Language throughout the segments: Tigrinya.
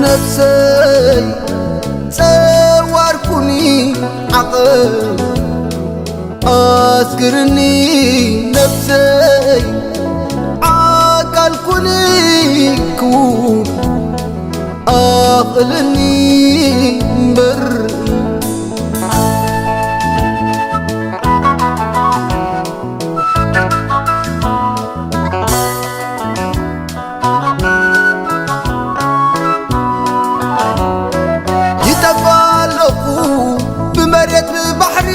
ነፍሰይ ጸዋር ኩኒ ዓቕል ኣስክርኒ፣ ነፍሰይ ዓቃል ኩኒ ክቡር ኣኽእልኒ እምበር። ይጠፋ ኣለኹ ብመሬት ብባሕሪ፣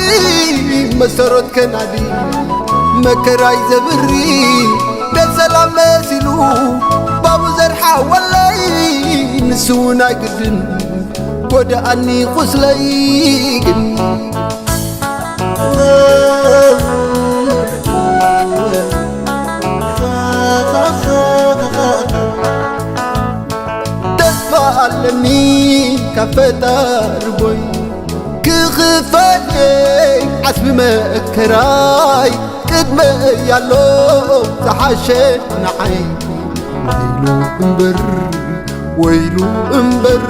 መሰረት ከናዲ መከራይ ዘብሪ፣ ቤት ሰላም መሲሉ ባቡ ዘርሓወለይ፣ ንሱ እውን ኣይግድን ጎዳኣኒ ቁስለይ ግን። ተስፋ ኣለኒ ካብ ፈጣሪ ቦይ፣ ክኽፈለይ ዓስቢ መከራይ፣ ቅድመይ ኣሎ ዝሓሸ ንዓይ። ወይሉ እምበር፣ ወይሉ እምበር፣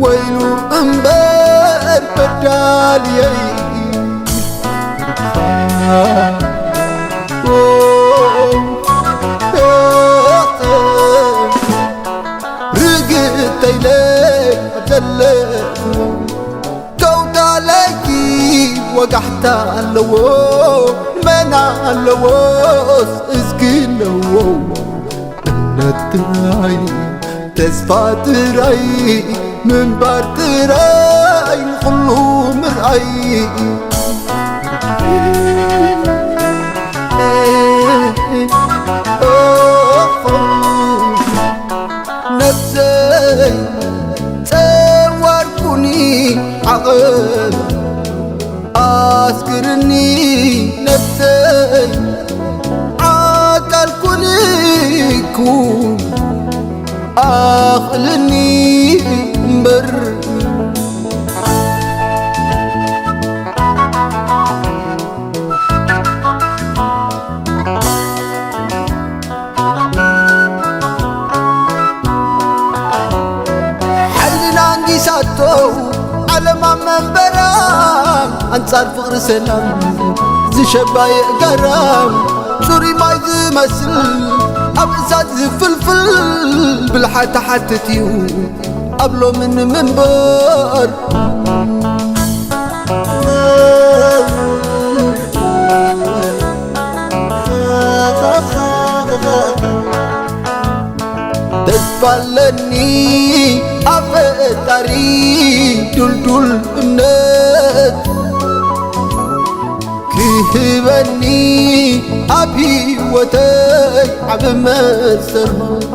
ወይሉ እምበር በዳልየይ። ርግጥ ተይለ ኣብ ዘለኹ፣ ከውታ ለይቲ ወጋሕታ ኣለዎ፣ መና ኣለዎስ እስኪ ኣለዎ። እምነት ጥራይ፣ ተስፋ ጥራይ፣ ምንባር ጥራይ፣ ንኹሉ ምርኣይ። ነፍሰይ ጸዋር ኩኒ ዓቐብ ኣስክርኒ፣ ነፍሰይ ዓቃል ኩኒ ኩን ኣኽእልኒ እምበር። ሓይልና ኣንጊሳቶ ዓለም ኣብ መንበራ፣ ኣንጻር ፍቕሪ ሰላም ዝሸባየ ጋራ፣ ጽሩይ ማይ ዝመስል ኣብ እሳት ዝፍልፍል፣ ብልሓት ተሓትት እዩ ኣብ ሎሚ ንምንባር። ተስፋ ኣለኒ ኣብ ፈጣሪ ዱልዱል እምነት፣ ክህበኒ ኣብ ህይወተይ ዓቢ መሰረት።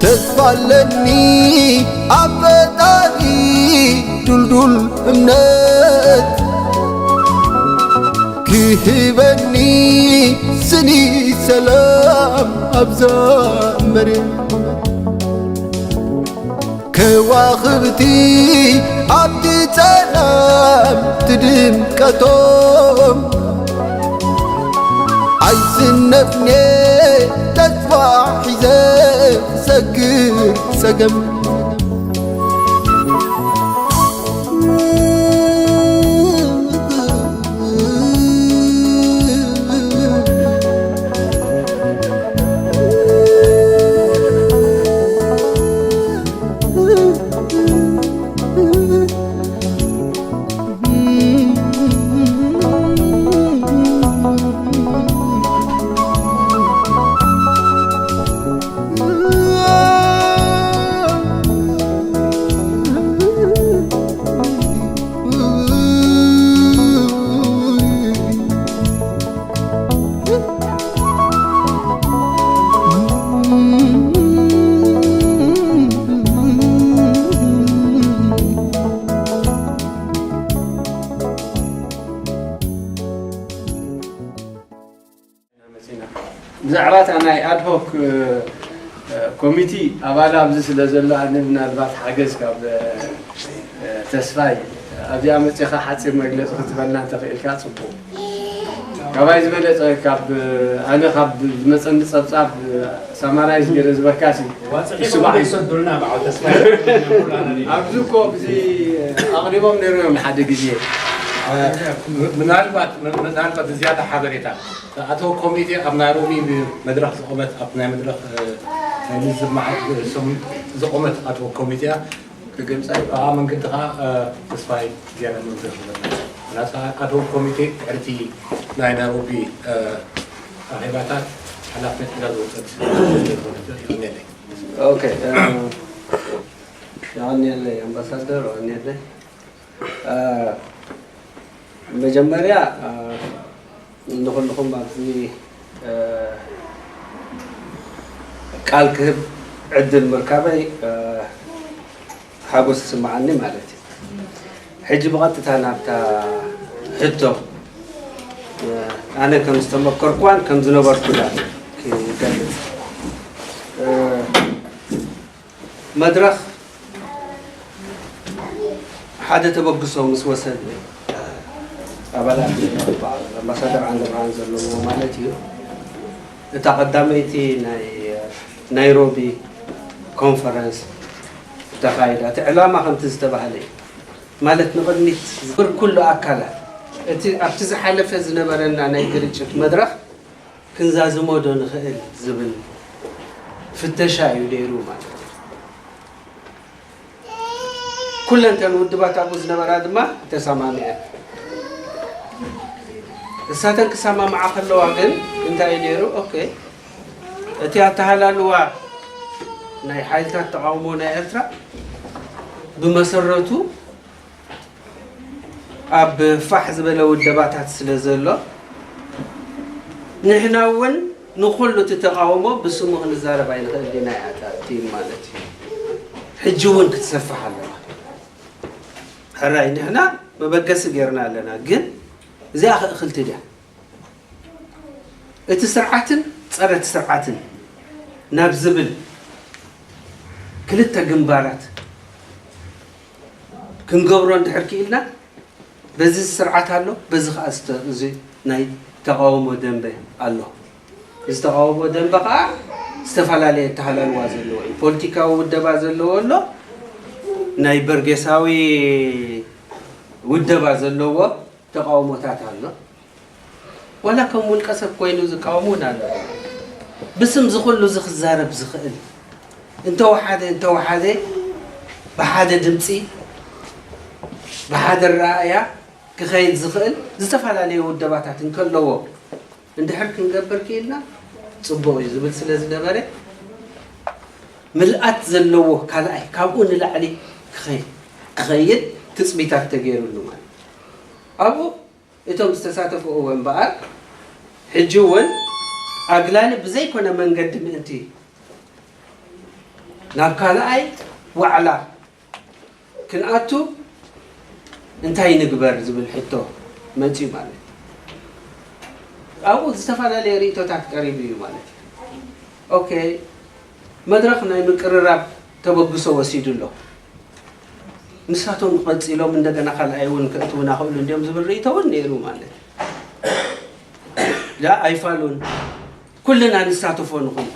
ተስፋ ኣለኒ ኣብ ፈጣሪ ዱልዱል እምነት፣ ክህበኒ ስኒ ሰላም ኣብዛ መሬት። ከዋኽብቲ ኣብቲ ጸላም ትድምቀቶም፣ ኣይስነፍኔ ተስፋ ሒዘ ክሰግር ጸገም። ብዛዕባ እታ ናይ ኣድሆክ ኮሚቲ ኣባል ኣብዚ ስለ ዘሎ ኣነ ምናልባት ሓገዝ ካብ ተስፋይ ኣብዚኣ መፅኻ ሓፂር መግለፂ ክትበልና እንተኽእልካ ፅቡቅ። ካባይ ዝበለፀ ካብ ኣነ ካብ ዝመፀኒ ፀብፃብ ሳማራይዝ ገይረ ዝበካሲ ዋፅቂኩም ይሰዱልና ብዓው ተስፋ። ኣብዚ እኮ ብዚ ኣቕሪቦም ነይሮም ሓደ ግዜ። ምናልባት ምናልባት ዝያዳ ሓበሬታ ኣቶ ኮሚቴ ኣብ ናይሮቢ መድረክ ዝቆመት ኣብ ናይ መድረክ ናይ ምዝማዕ ዝቆመት ኣቶ ኮሚቴ ክገልፃ ብኣ መንገዲ ከዓ ተስፋይ ዝያዳ መድረክ ዝነበረ ናታ ኣቶ ኮሚቴ ድሕርቲ ናይ ናይሮቢ ኣኼባታት ሓላፍነት ሒዛ ዝወፀት ይነለይ ኦኬ የቐንየለይ ኣምባሳደር የቐንየለይ መጀመርያ ንኩልኹም ኣብዚ ቃል ክህብ ዕድል ምርካበይ ሓጎስ ይስምዓኒ ማለት እዩ። ሕጂ ብቐጥታ ናብታ ሕቶ ኣነ ከም ዝተመከርኩዋን ከም ዝነበርኩላ ክገልፅ መድረኽ ሓደ ተበግሶ ምስ ወሰደ ኣባላት ኣምባሳደር ዓንደብርሃን ዘለዎ ማለት እዩ። እታ ቀዳመይቲ ናይ ናይሮቢ ኮንፈረንስ ተኻይዳ። እቲ ዕላማ ከምቲ ዝተባህለ እዩ። ማለት ንቕድሚት ዝር ኩሉ ኣካላት እቲ ኣብቲ ዝሓለፈ ዝነበረና ናይ ግርጭት መድረኽ ክንዛዝሞ ዶ ንኽእል ዝብል ፍተሻ እዩ ነይሩ ማለት እዩ። ኩለን እተን ውድባት ኣብኡ ዝነበራ ድማ ተሰማሚዐን። እሳተን ክሰማምዓ ከለዋ ግን እንታይ እዩ ነይሩ? ኦኬ እቲ ኣተሃላልዋ ናይ ሓይልታት ተቓውሞ ናይ ኤርትራ ብመሰረቱ ኣብ ፋሕ ዝበለ ውደባታት ስለ ዘሎ ንሕና እውን ንኩሉ እቲ ተቃውሞ ብስሙ ክንዛረብ ኣይንኽእል ዲና እያ እታ ቲም ማለት እዩ። ሕጂ እውን ክትሰፍሕ ኣለዋ። ሕራይ ንሕና መበገሲ ጌርና ኣለና፣ ግን እዚኣ ክእኽልቲ ድያ? እቲ ስርዓትን ጸረ እቲ ስርዓትን ናብ ዝብል ክልተ ግንባራት ክንገብሮ እንድሕር ክኢልና በዚ ስርዓት ኣሎ፣ በዚ ከዓ እዚ ናይ ተቃውሞ ደንበ ኣሎ። እዚ ተቃውሞ ደንበ ከዓ ዝተፈላለየ ኣተሃላልዋ ዘለዎ እዩ። ፖለቲካዊ ውደባ ዘለዎ ኣሎ፣ ናይ በርጌሳዊ ውደባ ዘለዎ ተቃውሞታት ኣሎ። ዋላ ከም ውልቀ ሰብ ኮይኑ ዝቃወም እውን ኣሎ። ብስም ዝኹሉ እዚ ክዛረብ ዝኽእል እንተወሓደ እንተወሓደ ብሓደ ድምፂ ብሓደ ኣረኣእያ ክኸይድ ዝኽእል ዝተፈላለየ ውደባታት እንከለዎ እንድሕር ክንገብር ክኢልና ፅቡቕ እዩ ዝብል ስለ ዝነበረ ምልኣት ዘለዎ ካልኣይ ካብኡ ንላዕሊ ክኸይድ ትፅቢታት ተገይሩሉ ማለት ኣብኡ እቶም ዝተሳተፉ እወ እምበኣር ሕጂ እውን ኣግላሊ ብዘይኮነ መንገዲ ምእንቲ ናብ ካልኣይ ዋዕላ ክንኣቱ እንታይ ንግበር ዝብል ሕቶ መፅዩ ማለት ኣብኡ ዝተፈላለየ ርእቶታት ቀሪቡ እዩ ማለት ኦኬ መድረኽ ናይ ምቅርራብ ተበግሶ ወሲዱ ኣሎ። ንሳቶም ቀፂሎም እንደገና ካልኣይ እውን ክእትውና ክእሉ እንዲዮም ዝብል ርእቶ እውን ነይሩ ማለት ዳ ኣይፋሉን ኩልና ንሳተፎ ንኹን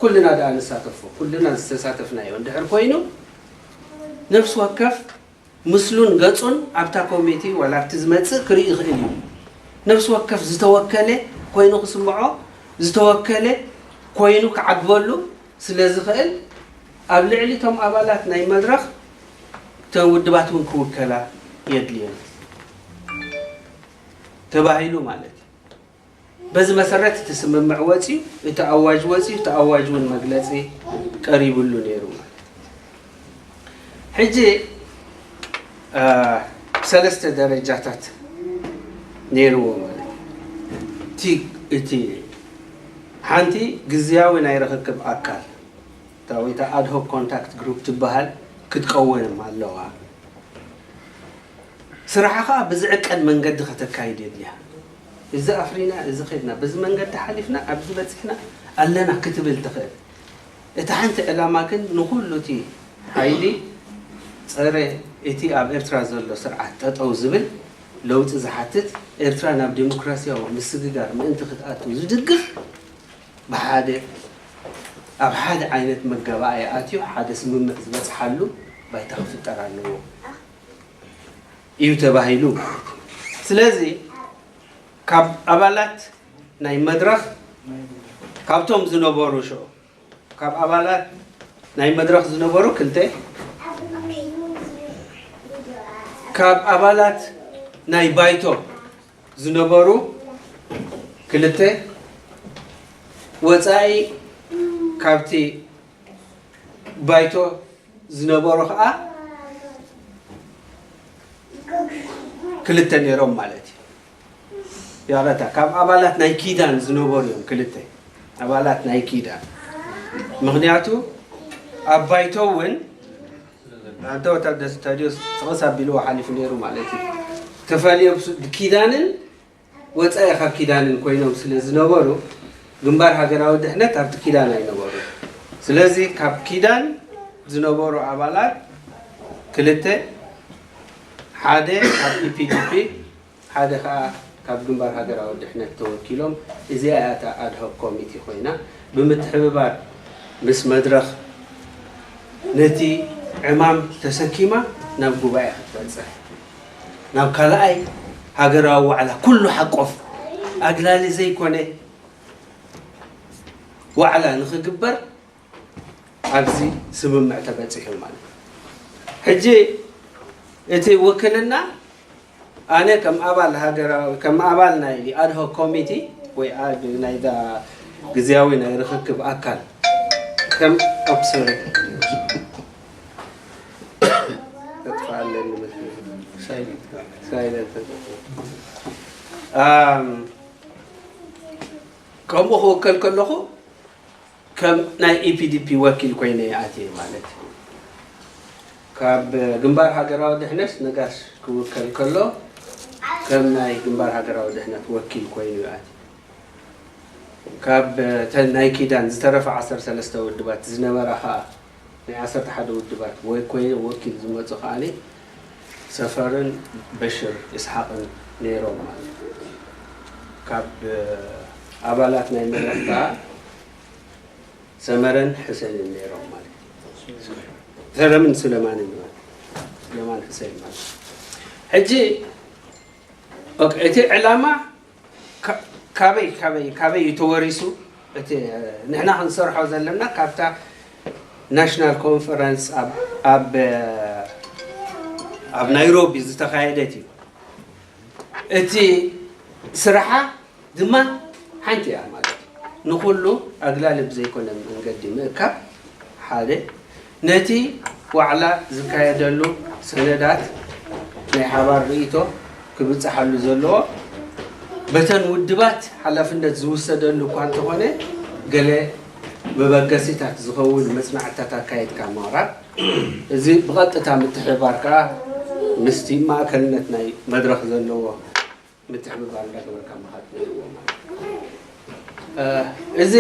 ኩልና ደኣ ንሳተፎ ኩልና ዝተሳተፍናዮ እንድሕር ኮይኑ ነፍሲ ወከፍ ምስሉን ገጹን ኣብታ ኮሚቲ ዋላ ኣብቲ ዝመጽእ ክርኢ ይኽእል እዩ። ነፍሲ ወከፍ ዝተወከለ ኮይኑ ክስምዖ ዝተወከለ ኮይኑ ክዓግበሉ ስለ ዝኽእል ኣብ ልዕሊ እቶም ኣባላት ናይ መድረኽ እተን ውድባት እውን ክውከላ የድልየን ተባሂሉ ማለት እዩ። በዚ መሰረት እቲ ስምምዕ ወፅዩ፣ እቲ ኣዋጅ ወፅዩ፣ እቲ ኣዋጅ እውን መግለፂ ቀሪብሉ ነይሩ ማለት እዩ። ሕጂ ሰለስተ ደረጃታት ነይርዎ ማለት እዩ። እቲ ሓንቲ ግዝያዊ ናይ ርኽክብ ኣካል እታ ወይ ኣድሆክ ኮንታክት ግሩፕ ትበሃል ክትቀወም ኣለዋ። ስራሓ ከዓ ብዝዕቀድ መንገዲ ከተካይድ የድልያ። እዚ ኣፍሪና፣ እዚ ኸድና፣ በዚ መንገዲ ሓሊፍና ኣብዚ በፂሕና ኣለና ክትብል ትኽእል። እታ ሓንቲ ዕላማ ግን ንኹሉ እቲ ሓይሊ ጸረ እቲ ኣብ ኤርትራ ዘሎ ስርዓት ጠጠው ዝብል፣ ለውጢ ዝሓትት፣ ኤርትራ ናብ ዴሞክራሲያዊ ምስግጋር ምእንቲ ክትኣቱ ዝድግፍ፣ ብሓደ ኣብ ሓደ ዓይነት መጋባእያ ኣትዩ ሓደ ስምምዕ ዝበጽሓሉ ባይታ ክፍጠር ኣለዎ እዩ ተባሂሉ። ስለዚ ካብ ኣባላት ናይ መድረኽ ካብቶም ዝነበሩ ሽዑ ካብ ኣባላት ናይ መድረኽ ዝነበሩ ክልተ ካብ ኣባላት ናይ ባይቶ ዝነበሩ ክልተ ወፃኢ ካብቲ ባይቶ ዝነበሩ ከዓ ክልተ ነይሮም ማለት እዩ። ያቐታ ካብ ኣባላት ናይ ኪዳን ዝነበሩ እዮም ክልተ ኣባላት ናይ ኪዳን። ምክንያቱ ኣብ ባይቶ እውን ኣንተ ወታደር ስታዲዮስ ጥቕስ ኣቢልዎ ሓሊፉ ነይሩ ማለት እዩ። ተፈልዮም ኪዳንን ወፃኢ ካብ ኪዳንን ኮይኖም ስለ ዝነበሩ ግንባር ሃገራዊ ድሕነት ኣብቲ ኪዳን ኣይነበሩ። ስለዚ ካብ ኪዳን ዝነበሩ ኣባላት ክልተ ሓደ ካብ ኢፒዲፒ ሓደ ከዓ ካብ ግንባር ሃገራዊ ድሕነት ተወኪሎም እዚኣ እያ እታ ኣድሆክ ኮሚቴ ኮይና ብምትሕብባር ምስ መድረኽ ነቲ ዕማም ተሰኪማ ናብ ጉባኤ ክትበፅሕ ናብ ካልኣይ ሃገራዊ ዋዕላ ኩሉ ሓቆፍ ኣግላሊ ዘይኮነ ዋዕላ ንኽግበር ኣብዚ ስምምዕ ተበፂሑ ማለት እዩ። ሕጂ እቲ ውክልና ኣነ ከም ኣባል ሃገራዊ ከም ኣባል ናይ ኣድሆክ ኮሚቲ ወይ ኣድ ናይዛ ግዝያዊ ናይ ርክክብ ኣካል ከም ኦፕሰሪ ተጥፋ ኣለኒ መስለኒ ሳይለንት ከምኡ ክውከል ከለኹ ከም ናይ ኢፒዲፒ ወኪል ኮይነ ኣትየ ማለት እዩ። ካብ ግንባር ሃገራዊ ድሕነት ነጋሽ ክውከል ከሎ ከም ናይ ግንባር ሃገራዊ ድሕነት ወኪል ኮይኑ እዩ ኣትዩ። ካብ ተን ናይ ኪዳን ዝተረፈ ዓሰርተ ሰለስተ ውድባት ዝነበራ ከዓ ናይ ዓሰርተ ሓደ ውድባት ወይ ኮይነ ወኪል ዝመፁ ከዓ ሰፈርን በሽር ይስሓቅን ነይሮም ማለት እዩ። ካብ ኣባላት ናይ መድረክ ከዓ ሰመረን ሕሰንን ነይሮም ማለት እዩ። ሰለምን ስለማንን ማለት እዩ። ስለማን ሕሰን ማለት እዩ። ሕጂ ኦኬ፣ እቲ ዕላማ ካ- ካበይ ካበይ ካበይ እዩ ተወሪሱ? እቲ ንሕና ክንሰርሖ ዘለና ካብታ ናሽናል ኮንፈረንስ ኣብ ኣብ ኣብ ናይሮቢ ዝተኻየደት እዩ። እቲ ስራሓ ድማ ሓንቲ እያ ማለት እዩ። ንኹሉ ኣግላሊ ብዘይኮነ መንገዲ ምእካብ ሓደ፣ ነቲ ዋዕላ ዝካየደሉ ሰነዳት ናይ ሓባር ርእይቶ ክብጽሓሉ ዘለዎ በተን ውድባት ሓላፍነት ዝውሰደሉ እኳ እንተኾነ ገለ መበገሲታት ዝኸውን መጽናዕትታት ኣካየድካ ምቕራብ፣ እዚ ብቐጥታ ምትሕብባር ከኣ ምስቲ ማእከልነት ናይ መድረኽ ዘለዎ ምትሕብባር እንዳገበርካ ምኻድ ነይርዎ ማለት እዩ። እዚ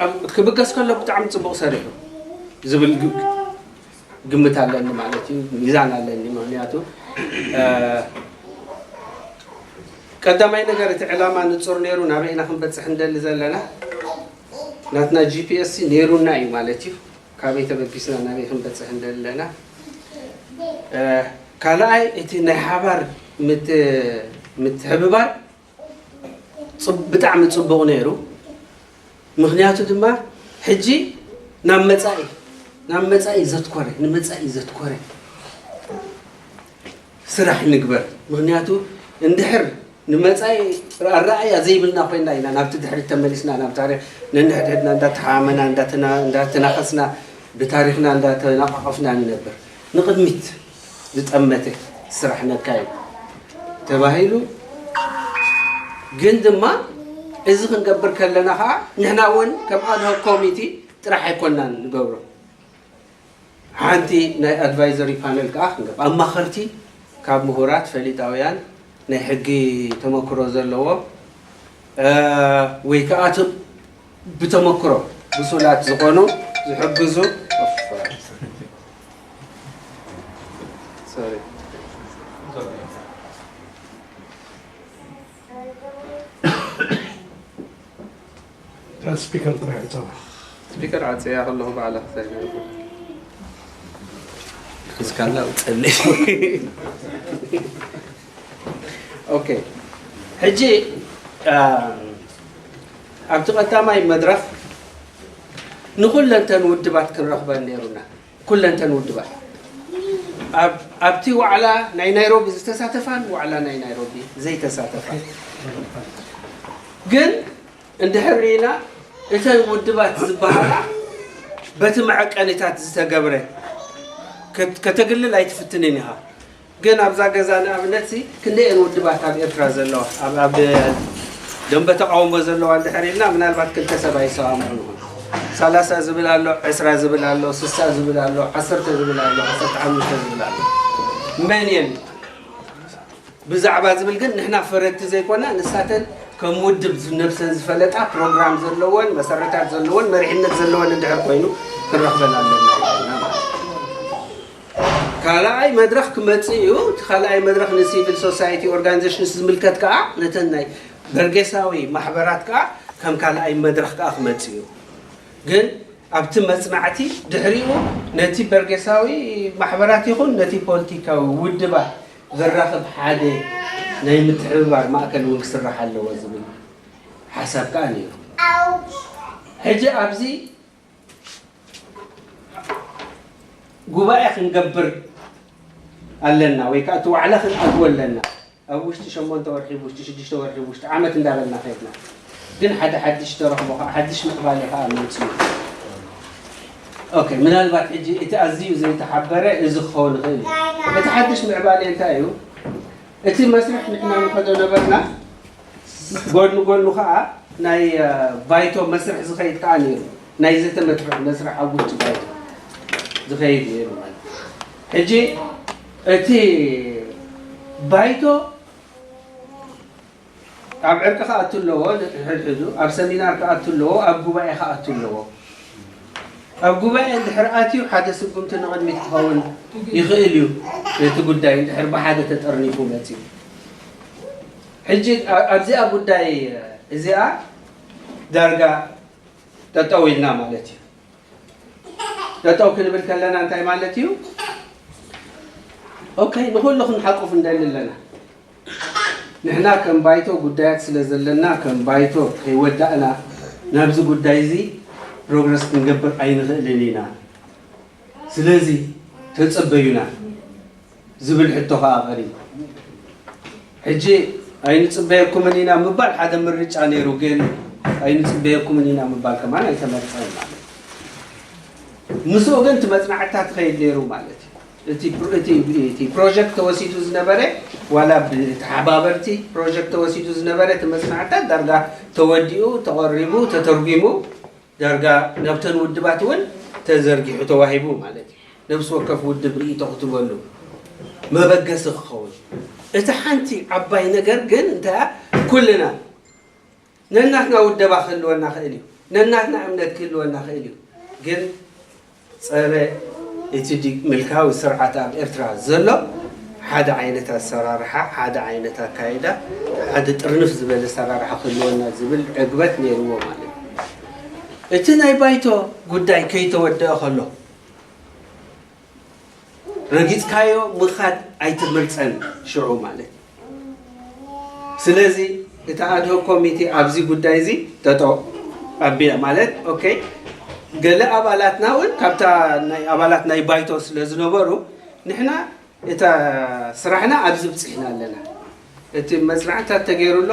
ኣብ- ክብገስ ከሎ ብጣዕሚ ፅቡቕ ሰሪሑ ዝብል ግ- ግምት ኣለኒ ማለት እዩ፣ ሚዛን ኣለኒ። ምክንያቱ ቀዳማይ ነገር እቲ ዕላማ ንፁር ነይሩ፣ ናበይ ኢና ክንበፅሕ እንደሊ ዘለና ናትና ጂፒኤስ ነይሩና እዩ ማለት እዩ። ካበይ ተበጊስና ናበይ ክንበፅሕ እንደለና ካልኣይ እቲ ናይ ሓባር ምት- ምትሕብባር ብጣዕሚ ፅቡቕ ነይሩ። ምክንያቱ ድማ ሕጂ ናብ መፃኢ ናብ መፃኢ ዘትኮረ ንመፃኢ ዘትኮረ ስራሕ ንግበር። ምክንያቱ እንድሕር ንመፃኢ ኣረኣእያ ዘይብልና ኮይና ኢና ናብቲ ድሕሪት ተመሊስና ናብ ታሪክ ነንሕድሕድና እንዳተሓመና እንዳተናኸስና ብታሪክና እንዳተናቃቀፍና ንነብር። ንቅድሚት ዝጠመተ ስራሕ ነካይድ ተባሂሉ። ግን ድማ እዚ ክንገብር ከለና ከዓ ንሕና እውን ከም ኣድሆክ ኮሚቲ ጥራሕ ኣይኮንና ንገብሮ። ሓንቲ ናይ ኣድቫይዘሪ ፓነል ከዓ ክንገብ ኣማኸርቲ ካብ ምሁራት ፈሊጣውያን ናይ ሕጊ ተመክሮ ዘለዎ ወይ ከዓ እቶም ብተመክሮ ብሱላት ዝኾኑ ዝሕግዙ። ሶሪ። ስፒከር ጥራሕ ዕፀዋ። ስፒከር ዓፀያ ከለኹ ባዕላ ክሳይ ሒዝካላ ውፀለይ። ኦኬ፣ ሕጂ ኣብቲ ቀዳማይ መድረኽ ንኩለንተን ውድባት ክንረኽበን ነይሩና። ኩለንተን ውድባት ኣብቲ ዋዕላ ናይ ናይሮቢ ዝተሳተፋን ዋዕላ ናይ ናይሮቢ ዘይተሳተፋን ግን እንድሕር ርኢና እተን ውድባት ዝበሃላ በቲ መዐቀኒታት ዝተገብረ ከተግልል ኣይትፍትንን ኢኻ። ግን ኣብዛ ገዛ ንኣብነት ሲ ክንደየን ውድባት ኣብ ኤርትራ ዘለዋ ኣብ ኣብ ደንበ ተቃውሞ ዘለዋ እንድሕር ኢልና ምናልባት ክልተ ሰብ ኣይሰማምዑን ይኾኑ። ሰላሳ ዝብል ኣሎ፣ ዕስራ ዝብል ኣሎ፣ ስሳ ዝብል ኣሎ፣ ዓሰርተ ዝብል ኣሎ፣ ዓሰርተ ሓሙሽተ ዝብል ኣሎ። መን እየን ብዛዕባ ዝብል ግን ንሕና ፈረድቲ ዘይኮና ንሳተን ከም ውድብ ነብሰን ዝፈለጣ ፕሮግራም ዘለወን መሰረታት ዘለወን መሪሕነት ዘለወን እንድሕር ኮይኑ ክንረኽበን ኣለና ኢልና ማለት እዩ። ካልኣይ መድረኽ ክመፅእ እዩ። እቲ ካልኣይ መድረኽ ንሲቪል ሶሳይቲ ኦርጋኒዜሽንስ ዝምልከት ከዓ ነተን ናይ በርጌሳዊ ማሕበራት ከዓ ከም ካልኣይ መድረኽ ከዓ ክመፅእ እዩ። ግን ኣብቲ መፅናዕቲ ድሕሪኡ ነቲ በርጌሳዊ ማሕበራት ይኹን ነቲ ፖለቲካዊ ውድባት ዘራኽብ ሓደ ናይ ምትሕብባር ማእከል እውን ክስራሕ ኣለዎ ዝብል ሓሳብ ከዓ ነይሩ። ሕጂ ኣብዚ ጉባኤ ክንገብር ኣለና ወይ ከዓ እቲ ዋዕላ ክንኣትዎ ኣለና። ኣብ ውሽጢ ሸሞንተ ወርሒ፣ ውሽጢ ሽዱሽተ ወርሒ፣ ውሽጢ ዓመት እንዳበልና ከይድና ግን ሓደ ሓድሽ ተረኽቦ ከዓ ሓድሽ ምዕባለ ከዓ መፅኡ። ኦኬ፣ ምናልባት ሕጂ እቲ ኣዝዩ ዘይተሓበረ እዚ ክኸውን ይኽእል እዩ። እቲ ሓድሽ ምዕባለ እንታይ እዩ? እቲ መስርሕ ንሕና ንኸዶ ነበርና፣ ጎድኒ ጎድኑ ከዓ ናይ ባይቶ መስርሕ ዝኸይድ ከዓ ነይሩ። ናይ ዘተ መስርሕ መስርሕ ኣብ ውሽጢ ባይቶ ዝኸይድ ነይሩ ማለት እዩ። ሕጂ እቲ ባይቶ ኣብ ዕርቂ ክኣቱ ኣለዎ፣ ሕድሕዱ ኣብ ሰሚናር ክኣቱ ኣለዎ፣ ኣብ ጉባኤ ክኣቱ ኣለዎ። ኣብ ጉባኤ እንድሕር ኣትዩ ሓደ ስጉምቲ ንቕድሚት ክኸውን ይኽእል እዩ። ነቲ ጉዳይ እንድሕር ብሓደ ተጠርኒፉ መፅዩ ሕጂ ኣብዚኣ ጉዳይ እዚኣ ዳርጋ ጠጠው ኢልና ማለት እዩ። ጠጠው ክንብል ከለና እንታይ ማለት እዩ? ኦኬ፣ ንኩሉ ክንሓቁፍ እንደሊ ኣለና። ንሕና ከም ባይቶ ጉዳያት ስለ ዘለና ከም ባይቶ ከይወዳእና ናብዚ ጉዳይ እዚ ፕሮግረስ ክንገብር ኣይንኽእልን ኢና። ስለዚ ተጸበዩና ዝብል ሕቶ ከኣ ቀሪቡ። ሕጂ ኣይንጽበየኩምን ኢና ምባል ሓደ ምርጫ ነይሩ፣ ግን ኣይንጽበየኩምን ኢና ምባል ከማን ኣይተመርጸን ማለት እዩ። ምስኡ ግን እቲ መጽናዕትታት ትኸይድ ነይሩ ማለት እዩ። እቲ እቲ ፕሮጀክት ተወሲዱ ዝነበረ ዋላ ብተሓባበርቲ ፕሮጀክት ተወሲዱ ዝነበረ እቲ መጽናዕትታት ዳርጋ ተወዲኡ ተቐሪቡ ተተርጒሙ ዳርጋ ናብተን ውድባት እውን ተዘርጊሑ ተዋሂቡ ማለት እዩ። ነብሲ ወከፍ ውድብ ርእይቶ ክትበሉ መበገሲ ክኸውን። እቲ ሓንቲ ዓባይ ነገር ግን እንታይ ኩልና ነናትና ውደባ ክህልወና ክእል እዩ፣ ነናትና እምነት ክህልወና ክእል እዩ። ግን ጸረ እቲ ምልካዊ ስርዓት ኣብ ኤርትራ ዘሎ ሓደ ዓይነት ኣሰራርሓ፣ ሓደ ዓይነት ኣካይዳ፣ ሓደ ጥርንፍ ዝበለ ኣሰራርሓ ክህልወና ዝብል ዕግበት ነይርዎ ማለት እዩ። እቲ ናይ ባይቶ ጉዳይ ከይተወደአ ከሎ ረጊጽካዮ ምኻድ ኣይትምርጸን ሽዑ ማለት እዩ። ስለዚ እቲ ኣድሆክ ኮሚቴ ኣብዚ ጉዳይ እዚ ጠጠው ኣቢለ ማለት ኦኬ፣ ገለ ኣባላትና እውን ካብታ ናይ ኣባላት ናይ ባይቶ ስለ ዝነበሩ ንሕና እታ ስራሕና ኣብዚ ብፂሕና ኣለና። እቲ መፅናዕትታት ተገይሩ ኣሎ፣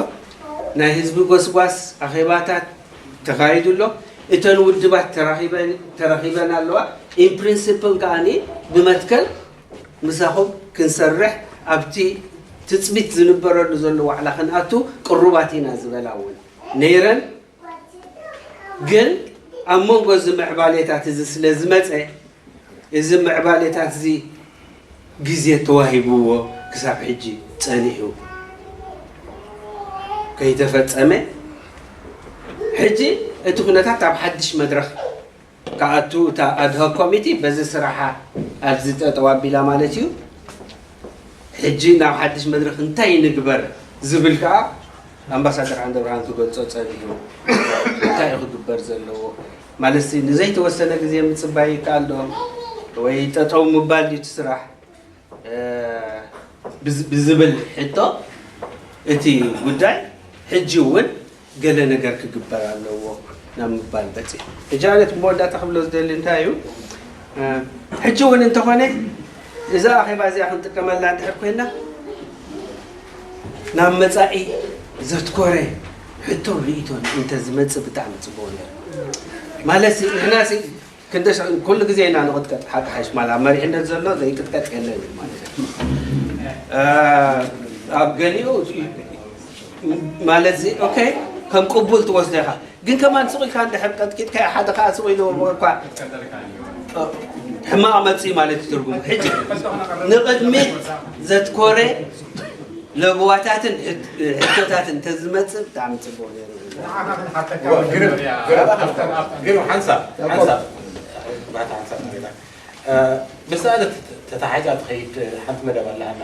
ናይ ህዝቢ ጎስጓስ ኣኼባታት ተኻይዱ ኣሎ፣ እተን ውድባት ተራኺበን ኣለዋ። ኢን ፕሪንስፕል ከኣ ብመትከል ምሳኹም ክንሰርሕ ኣብቲ ትፅቢት ዝንበረሉ ዘሎ ዋዕላ ክንኣቱ ቅሩባት ኢና ዝበላ እውን ነይረን። ግን ኣብ መንጎ እዚ ምዕባሌታት እዚ ስለ ዝመፀ እዚ ምዕባሌታት እዚ ግዜ ተዋሂብዎ ክሳብ ሕጂ ፀኒሑ ከይተፈፀመ ሕጂ እቲ ኩነታት ኣብ ሓድሽ መድረኽ ክኣቱ፣ እታ ኣድሆክ ኮሚቲ በዚ ስራሓ ኣብዚ ጠጠው ኣቢላ ማለት እዩ። ሕጂ ናብ ሓድሽ መድረኽ እንታይ ንግበር ዝብል ከዓ ኣምባሳደር ዓንደብርሃን ክገልጾ ጸኒሑ። እንታይ እዩ ክግበር ዘለዎ ማለት ንዘይተወሰነ ግዜ ምጽባይ ይከኣል ዶ ወይ ጠጠው ምባል ድዩ እቲ ስራሕ ብዝብል ሕቶ፣ እቲ ጉዳይ ሕጂ እውን ገለ ነገር ክግበር ኣለዎ ናብ ምባል በፂሑ። ሕጂ ኣነት መወዳእታ ክብሎ ዝደሊ እንታይ እዩ? ሕጂ እውን እንተኾነ እዛ ኣኼባ እዚኣ ክንጥቀመላ እንድሕር ኮይና ናብ መፃኢ ዘትኮረ ሕቶን ርእቶን እንተዝመፅእ ብጣዕሚ ፅቡቅ ነይሩ። ማለት ንሕና ክንደሽ ኩሉ ግዜ ኢና ንቕጥቀጥ። ሓቂ ሓይሽ ማል ኣብ መሪሕነት ዘሎ ዘይቅጥቀጥ የለን እዩ ማለት እዩ። ኣብ ገሊኡ ማለት እዚ ኦኬ ከም ቅቡል ትወስዶ ኢኻ። ግን ከማን ስቕ ኢልካ እንድሕር ቀጥቂጥካ ሓደ ከዓ ስቕ ኢሉ እኳ ሕማቕ መፅኢ ማለት እዩ ትርጉሙ። ሕጂ ንቕድሚት ዘትኮረ ለብዋታትን ሕቶታትን ተዝመፅእ ብጣዕሚ ፅቡቅ ነይሩ። ግርም ሓንሳብ ሓንሳብ ባታ ሓንሳብ ጌታ ብስኣለት ተታሒዛ ትኸይድ ሓንቲ መደብ ኣለሃና።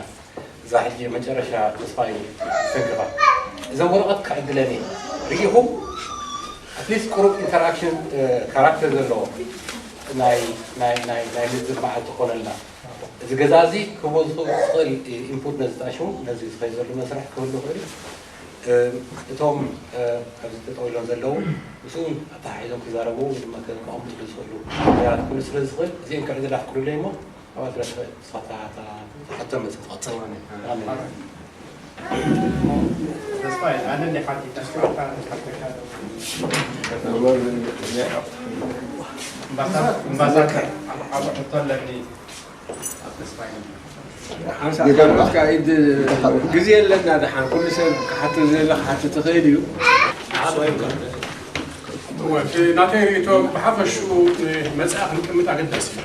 እዛ ሕጂ መጨረሻ ተስፋ እዩ ሰንክፋ እዘ ወረቐት ክዕድለኒ ርኢኹም ኣትሊስት ቁሩብ ኢንተራክሽን ካራክተር ዘለዎ ናይ ናይ ናይ ናይ ልዝብ መዓልቲ ኮነልና። እዚ ገዛ እዚ ክህቦ ዝኽእል ኢንፑት ነዚ ተኣሽሙ ነዚ ዝኸይ ዘሎ መስርሕ ክህሉ ይኽእል። እቶም ኣብዚ ጠጠው ኢሎም ዘለዉ ምስኡ እውን ኣተሓሒዞም ክዛረቡ ወይ ድማ ከቐምጡ ዝኽእሉ ነገራት ክህሉ ስለ ዝኽእል እዚአን ክዕድል ኣፍቅዱለይ እሞ ኣብኣ ስለ ትኽእል ንስኻ እታ ሕቶ መፅእ ትቐፅል። ኣሜን። ግዜ ኣለና ደሓን ኩሉ ሰብ ክሓትት ዘለ ክሓትት ይኽእል እዩ። ናተይ ርእቶ ብሓፈሽኡ ንመፅኣ ክንቅምጥ ኣገዳሲ እዩ።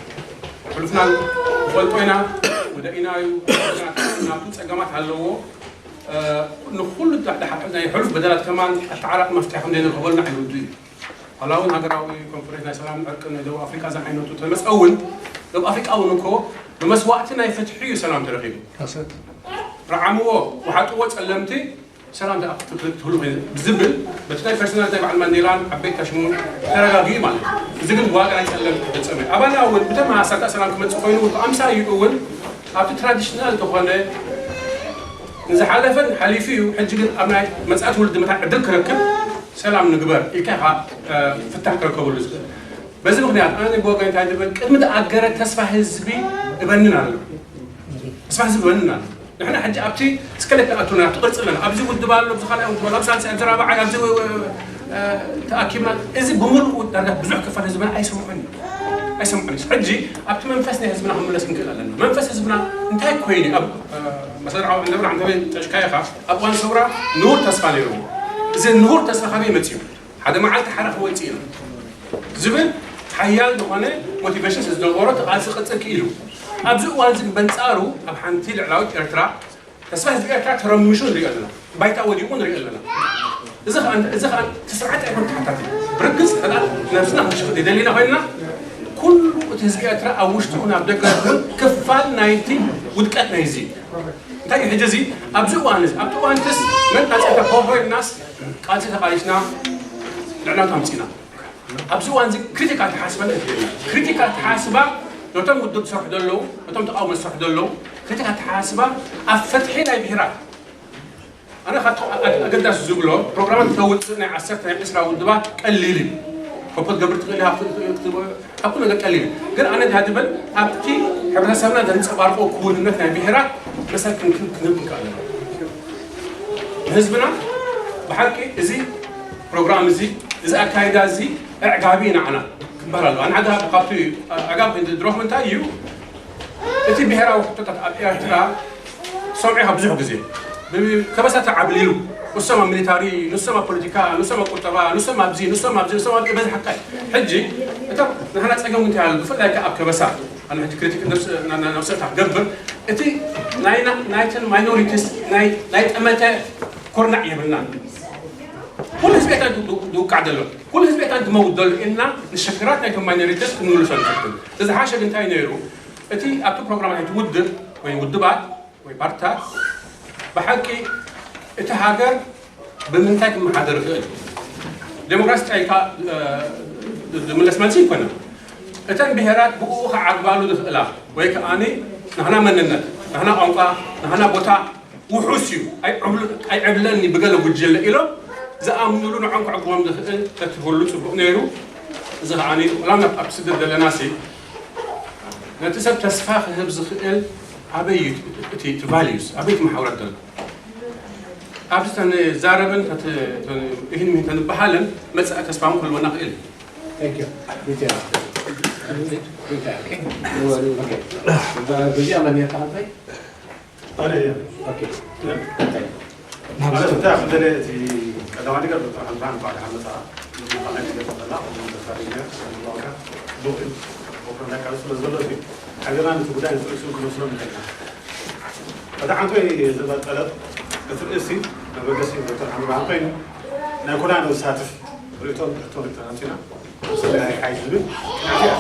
ሕሉፍና ንፈልጦ ኢና፣ ወደኢና እዩ፣ ናቱ ፀገማት ኣለዎ። ንኩሉ ናይ ሕሉፍ በደላት ከማን ኣተዓራቂ መፍትሒ ከም ዘይንረኽበሉ ናይ ርዱ እዩ። ዋላ እውን ሃገራዊ ኮንፈረንስ ናይ ሰላም ዕርቅን ናይ ደቡብ ኣፍሪቃ ዝዓይነቱ ተመፀ እውን ደቡብ ኣፍሪቃ እውን እኮ ብመስዋእቲ ናይ ፍትሒ እዩ ሰላም ተረኺቡ። ረዓምዎ፣ ወሓጥዎ ፀለምቲ ሰላም ትህሉ ዝብል በቲ ናይ ፐርሶናል ናይ በዓል ማንዴላን ዓበይቲ ታሽሙን ተረጋጊኡ ማለት እዩ። እዚ ግን ዋጋ ናይ ፀለምቲ ተፈፀመ። ኣባና እውን ብተመሳሳሊ ሰላም ክመፅእ ኮይኑ እውን ብኣምሳይኡ እውን ኣብቲ ትራዲሽናል ዝኾነ ንዝሓለፈን ሓሊፉ እዩ። ሕጂ ግን ኣብ ናይ መፃኢ ትውልዲ መታ ዕድል ክረክብ ሰላም ንግበር ኢልካ ኢኻ ፍታሕ ክረከበሉ ዝኽእል። በዚ ምኽንያት ኣነ ብወገን እንታይ ዝብል ቅድሚ ዝኣገረ ተስፋ ህዝቢ እበንን ኣሎ። ተስፋ ህዝቢ እበንን ኣሎ። ንሕና ሕጂ ኣብቲ ስከለት ተኣቱና ኣብቲ ቅርፂ ኣለና። ኣብዚ ውድብ ኣሎ፣ ኣብዚ ካልኣይ ውድብ ኣሎ፣ ኣብ ሳልሳይ፣ ኣብዚ ራብዓይ፣ ኣብዚ ተኣኪብና እዚ ብምልኡ ዳርጋ ብዙሕ ክፋል ህዝብና ኣይሰምዖን እዩ። ኣይሰምዖን እዩ። ሕጂ ኣብቲ መንፈስ ናይ ህዝብና ክንምለስ ክንክእል ኣለና። መንፈስ ህዝብና እንታይ ኮይኑ ኣብ መሰድራዊ ዕንደብራ ዕንደበ ጠሽካ ኢኻ ኣብ እዋን ሰውራ ንሁር ተስፋ ነይርዎ። እዚ ንሁር ተስፋ ካበይ መፅዩ? ሓደ መዓልቲ ሓራ ክወፅእ ኢና ዝብል ሓያል ዝኾነ ሞቲቬሽን ዝነበሮ እቲ ቃልሲ ክቕፅል ክኢሉ። ኣብዚ እዋን እዚ በንፃሩ ኣብ ሓንቲ ልዕላዊት ኤርትራ ተስፋ ህዝቢ ኤርትራ ተረሚሹ ንሪኦ ኣለና። ባይታ ወዲቑ ንሪኦ ኣለና። እዚ ከዓ እዚ ከዓ እቲ ስርዓት ኣይኮን ተሓታቲ። ብርግፅ ሕና ነብስና ክንሽፍት ይደሊና ኮይንና ኩሉ እቲ ህዝቢ ኤርትራ ኣብ ውሽጡ ይኹን ኣብ ደገ ይኹን ክፋል ናይቲ ውድቀት ናይዚ እንታይ እዩ ሕጂ እዚ ኣብዚ እዋን እዚ ኣብቲ እዋን ትስ መናፀታ ኮሆ ኢልናስ ቃልሲ ተቃሊስና ልዕላውት ኣምፂና ኣብዚ እዋን እዚ ክሪቲክ ኣተሓስባ ክሪቲክ ኣተሓስባ ነቶም ውድብ ዝሰርሑ ዘለዉ ነቶም ተቃውሞ ዝሰርሑ ዘለዉ ክሪቲክ ኣተሓስባ ኣብ ፍትሒ ናይ ብሄራት ኣነ ካብ ኣገዳሲ ዝብሎ ፕሮግራማት ተውፅእ ናይ ዓሰርተ ናይ ዕስራ ውድባት ቀሊል እዩ ኮፖ ትገብር ትኽእል ኢኻ ካብ ኩሉ ነገር ቀሊል እዩ ግን ኣነ እንታይ ዝብል ኣብቲ ሕብረተሰብና ዘንፀባርቆ ክውንነት ናይ ብሄራት መሰል ክንክን ክንብል ኣለና ንህዝብና ብሓቂ እዚ ፕሮግራም እዚ እዚ ኣካይዳ እዚ ኣዕጋቢ ንዓና ክበሃል ኣለዎ ኣነ ዓጋቢ ካብቲ ኣዕጋቢ ድሮኹም እንታይ እዩ እቲ ብሄራዊ ሕቶታት ኣብ ኤርትራ ሰምዑ ኢኻ ብዙሕ ግዜ ከበሳ ተዓብሊሉ ንሶም ኣብ ሚሊታሪ ንሶም ኣብ ፖለቲካ ንሶም ኣብ ቁጠባ ንሶም ኣብዚ ንሶም ኣብዚ ንሶም ኣብዚ በዝሓካ እዩ ሕጂ እቶም ንሕና ፀገም እንታይ ኣሎ ብፍላይ ከዓ ኣብ ከበሳ ኣነ ሕጂ ክሪቲክ ነብሰታ ክገብር እቲ ናይና ናይተን ማይኖሪቲስ ናይ ጠመተ ኩርናዕ የብልና ኩሉ ህዝቢ ኤርትራ ዝውቃዕ ዘሎ፣ ኩሉ ህዝቢ ኤርትራ ዝመውት ዘሎ ኢልና ንሽግራት ናይቶም ማይኖሪቲስ ክንምልሶ ንፈትን። እዚ ዝሓሸ ግን እንታይ ነይሩ? እቲ ኣብቲ ፕሮግራም ናይቲ ውድብ ወይ ውድባት ወይ ፓርትታት ብሓቂ እቲ ሃገር ብምንታይ ክመሓደር ይኽእል? ዴሞክራሲ ጥራይ ኢልካ ዝምለስ መልሲ ኣይኮነን። እተን ብሄራት ብኡ ክዓግባሉ ዝኽእላ ወይ ከኣ ናህና መንነት፣ ናህና ቋንቋ፣ ናህና ቦታ ውሑስ እዩ ኣይዕብለኒ ብገለ ጉጅለ ኢሎም ዝኣምኑሉ ንዖም ክዕግቦም ዝኽእል ተትህሉ ጽቡቕ ነይሩ። እዚ ከኣ ላም ኣብ ስደት ዘለና ሲ ነቲ ሰብ ተስፋ ክህብ ዝኽእል ኣበይ እዩ እቲ ቫልዩስ ኣበይ እቲ መሓውረት ዘሎ ኣብዚ ተንዛረብን ይህን ተንበሃልን መጽእ ተስፋ ክህልወና ክእል እዩ። በዚኣ መን እያ ተዓንታይ? ኣነ እየ። ኦኬ። ማለት እንታይ ክደለ እቲ ቀዳማይ ነገር ዶክተር ሓምዛን እንኳዕ ደሓን መጻ። ንብዙሕ ነገር ገለ ተላ፣ ከምኡ ዶክተር ኢንጂነር፣ ከምኡ ዋጋ፣ ዶክተር፣ ዶክተር ናይ ካልእ ስለ ዘሎ እዚ፣ ሓቢርና ነቲ ጉዳይ ንርእሱ ክንወስዶ ንኽእል ኢና። እቲ ዓንቶይ ዝመጠለ እቲ ርእሲ መበገሲ ዶክተር ሓምዛን ኮይኑ፣ ናይ ኩላና ዘሳትፍ ርእይቶን ሕቶን ተናጺና። ሰሚናር ይሓይሽ ዝብል ጽንዓት እያ።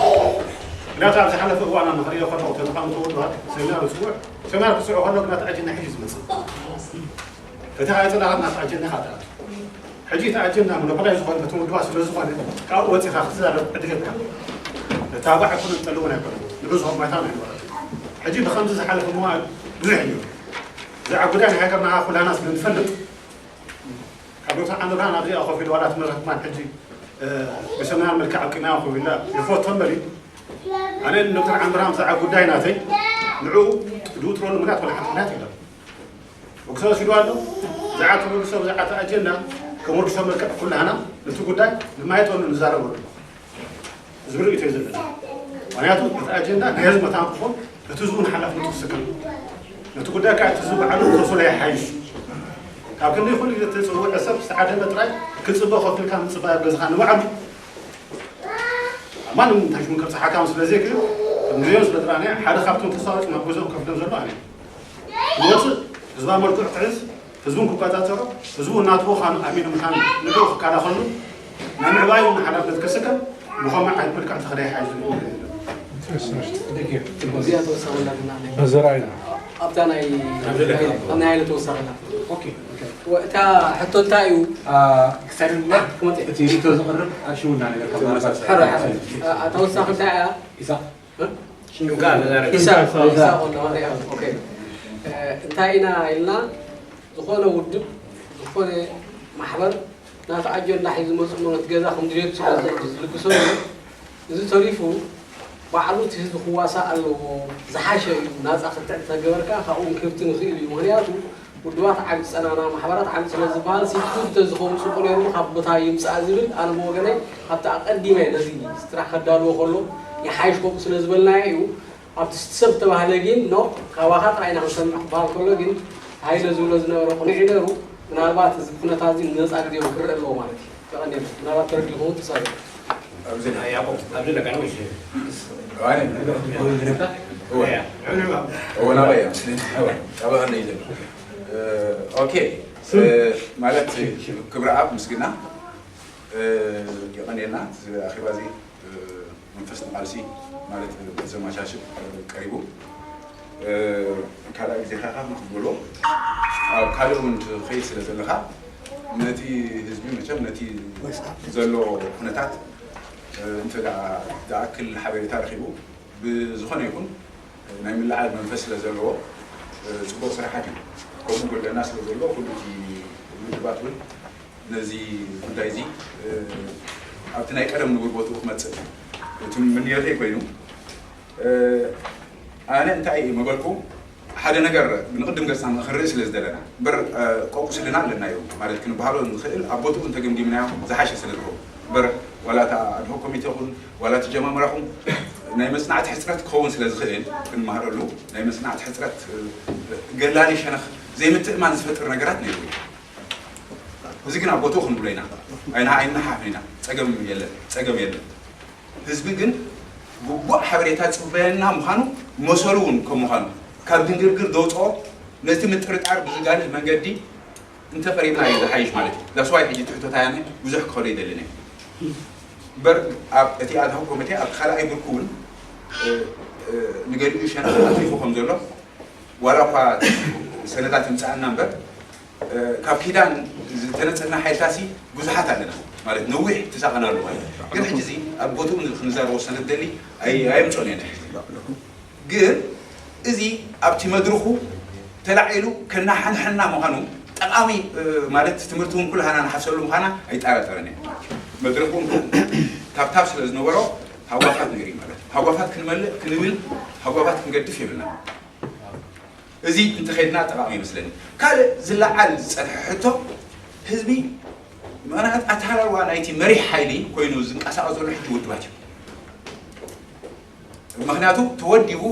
ምክንያቱ ኣብ ዝሓለፈ እዋን ኣነ ክርእዮ ከለኹ ተጠቐምቲ ውድባት ሰሚናር ዝፅውዕ ሰሚናር ክስዑ ከሎ ግና እቲ ኣጀንዳ ሕጂ ዝመፅእ ፈቲኻ የፅላኻ ናት ኣጀንዳ ኢኻ ትኣቱ። ሕጂ እቲ ኣጀንዳ ሞኖፖላይ ዝኾነ በቲ ውድባት ስለ ዝኾነ ካብኡ ወፂኻ ክትዛረብ ዕድል የብልካ። ነታባዕ ኣይኮነ ንጠልውን ኣይኮነ ንብዝሆ ባይታ ናይ ማለት ሕጂ ብከምዚ ዝሓለፈ መዋል ብዙሕ እዩ። ብዛዕባ ጉዳይ ናይ ሃገርና ኩላና ስለ ንፈልጥ ካብ ዶክተር ዓንደብርሃን ኣብዚኣ ኮፍ ኢሉ ዋላ ትምህርቲ ሕማን ሕጂ ብሰሚናር መልክዕ ኣብ ቅድሚያ ኮፍ ኢላ ይፈቶ እምበሪ ኣነ ንዶክተር ዓንደብርሃን ብዛዕባ ጉዳይ ናተይ ንዕኡ ድውጥረሉ ምክንያት ወላ ሓንቲ ምክንያት የለን። ወቅሰ ወሲዱ ኣሎ ብዛዕባ ተመልሶ ብዛዕባ እቲ ኣጀንዳ ከም ወርክሾፕ መልክዕ ኩላህና ነቲ ጉዳይ ንማየጠሉ ንዛረበሉ ዝብል ርእይቶ እዩ ዘለና። ምክንያቱ እቲ ኣጀንዳ ናይ ህዝቢ መታን ክኾን እቲ ህዝቡ ንሓላፍነቱ ክስከም ነቲ ጉዳይ ከዓ እቲ ህዝቢ ባዕሉ ክረሶ ላይ ሓይሽ ካብ ክንደይ ኩሉ ግዜ ተፅውዕ ሰብ ዝተዓደመ ጥራይ ክፅበ ከፍልካ ምፅባይ ኣብ ገዝኻ ንባዕሉ ኣብ ማንም እንታይ ሽሙ ከብፅሓካ ስለ ዘይክእል ከም ግዜኦም ስለ ጥራኒ ሓደ ካብቶም ተሳዋጭ ናብ ገዝኦም ከፍሎም ዘሎ ኣነ ክወፅእ ህዝባ መልክዑ ክሕዝ ህዝቡን ክቆፃፀሮ ህዝቡ እናተወ ካኑ ኣሚኑ ምዃኑ ንዕኡ ክከላኸሉ ናይ ምዕባዩ ሓላፍነት ክስከም ብኸመ ዓይነት መልክዕ ተኸዳይ ሓይዙ እዚኣ ተወሳኺ ዘርኣይና ኣብታ ናይ ናይ ሃይለ ተወሳኺ እታ ሕቶ እንታይ እዩ ክሳድ ክመፅእ እቲ ሪቶ ዝቕርብ ኣሽውና ነገር ካብ ምናልባት ሕረ ሕረ ተወሳኺ እንታይ እያ ኢሳቕ ሽምካ ተዛረብ ኢሳቕ ኢሳቕ ኢሳቕ ኣሎ ማለት እዩ ኦኬ እንታይ ኢና ኢልና ዝኾነ ውድብ ዝኾነ ማሕበር ናቲ ኣጀንዳ ሒዙ መፅእ ማለት ገዛ ከም ድሌቱ ስለ ዝልግሰሉ እዚ ተሪፉ ባዕሉ እቲ ህዝቢ ክዋሳእ ኣለዎ ዝሓሸ እዩ ናፃ ክትዕ ተገበርካ ካብኡ ክብቲ ንኽእል እዩ ምክንያቱ ውድባት ዓቢ ፀናና ማሕበራት ዓቢ ስለ ዝበሃል ሲቱ እንተዝኸውን ፅቡቅ ነይሩ ካብ ቦታ ይምፃእ ዝብል ኣነ ብወገነይ ካብቲ ኣቀዲመ ነዚ ስራሕ ከዳልዎ ከሎ ይሓይሽ ከምኡ ስለ ዝበልናዮ እዩ ኣብቲ ሰብ ዝተባህለ ግን ኖ ካባኻ ጥራይ ኢና ክንሰምዕ ክበሃል ከሎ ግን ሃይለ ዝብሎ ዝነበረ ቅኑዕ እዩ ነይሩ ምናልባት እዚ ኩነታት እዚ ንነፃ ግዜ እውን ክረአ ኣለዎ ማለት እዩ የቐንየልና ምናልባት ተረዲእኹም ተሳቢ ኣብዚ ያዕቆብ ኣብዚ ለካ ነው እሺ እወ ናበይ እያ ጠበቐለይ ዘሎ ኦኬ ማለት ክብረ ኣብ ምስግና የቐንየልና ኣኼባ እዚ መንፈስ ንቓልሲ ማለት ዘመቻችእ ቀሪቡ ካልኣይ ግዜ ካካ ንክብሎ ኣብ ካልእ እውን ትኸይድ ስለ ዘለካ ነቲ ህዝቢ መቸም ነቲ ዘሎ ኩነታት እንተ ዝኣክል ሓበሬታ ረኪቡ ብዝኾነ ይኹን ናይ ምልዓል መንፈስ ስለ ዘለዎ ፅቡቅ ስራሓት እዩ ከምኡ ጎለና ስለ ዘሎ ኩሉ ውድባት እውን ነዚ ጉዳይ እዚ ኣብቲ ናይ ቀደም ንቡር ቦትኡ ክመፅእ እቲ ምንዮተይ ኮይኑ ኣነ እንታይ እዩ መበልኩ ሓደ ነገር ንቅድም ገፅና ንክርኢ ስለ ዝደለና እምበር ቆቁስልና ኣለና እዩ ማለት ክንበሃሎ ንክእል ኣብ ቦትኡ እንተገምጊምናዮ ዝሓሸ ስለ ዝኸውን እምበር ዋላ እታ ኣድሆ ኮሚቴ ኹን ዋላ እቲ ጀማምራኹም ናይ መፅናዕቲ ሕፅረት ክኸውን ስለ ዝኽእል ክንመሃረሉ ናይ መፅናዕቲ ሕፅረት ገላሊ ሸነኽ ዘይምትእማን ዝፈጥር ነገራት ነይሩ እዩ እዚ ግን ኣብ ቦትኡ ክንብሎ ኢና ኣይና ኣይናሓፍን ኢና ፀገም የለን ፀገም የለን ህዝቢ ግን ግቡእ ሓበሬታ ፅበየና ምዃኑ መሰሉ እውን ከም ምዃኑ ካብ ድንግርግር ዘውፅኦ ነቲ ምጥርጣር ብዝጋልል መንገዲ እንተቐሪብና እዩ ዝሓይሽ ማለት እዩ። That's why ሕጂ ትሕቶታያነ ብዙሕ ክኸዶ ይደልን እየ። እምበር ኣብ እቲ ኣድሆክ ኮሚቴ ኣብ ካልኣይ ብርኩ እውን ንገሊኡ ሸነኽ ኣትሪፉ ከም ዘሎ ዋላ እኳ ሰነዳት ይምፅኣና እምበር ካብ ኪዳን ዝተነፀልና ሓይልታሲ ብዙሓት ኣለና ማለት ነዊሕ ትሳቐናሉ ማለት ግን ሕጂ እዚ ኣብ ቦትኡ ክንዛረቦ ስለደሊ ኣየምፅኦን እየ። ግን እዚ ኣብቲ መድርኹ ተላዒሉ ከናሓንሐና ምዃኑ ጠቓሚ ማለት ትምህርቲ እውን ኩላህና ንሓፍሰሉ ምዃና ኣይጠራጠረን እየ። መድረኹ ካብታብ ስለ ዝነበሮ ሃጓፋት ነይሩ ማለት ሃጓፋት ክንመልእ ክንብል ሃጓፋት ክንገድፍ የብልና። እዚ እንተኸድና ጠቓሚ ይመስለኒ። ካልእ ዝለዓል ዝፀንሐ ሕቶ ህዝቢ ምኽንያት ኣተሃላልዋ ናይቲ መሪሕ ሓይሊ ኮይኑ ዝንቀሳቐስ ዘሎ ሕጂ ውድባት እዩ። ምክንያቱ ተወዲቡ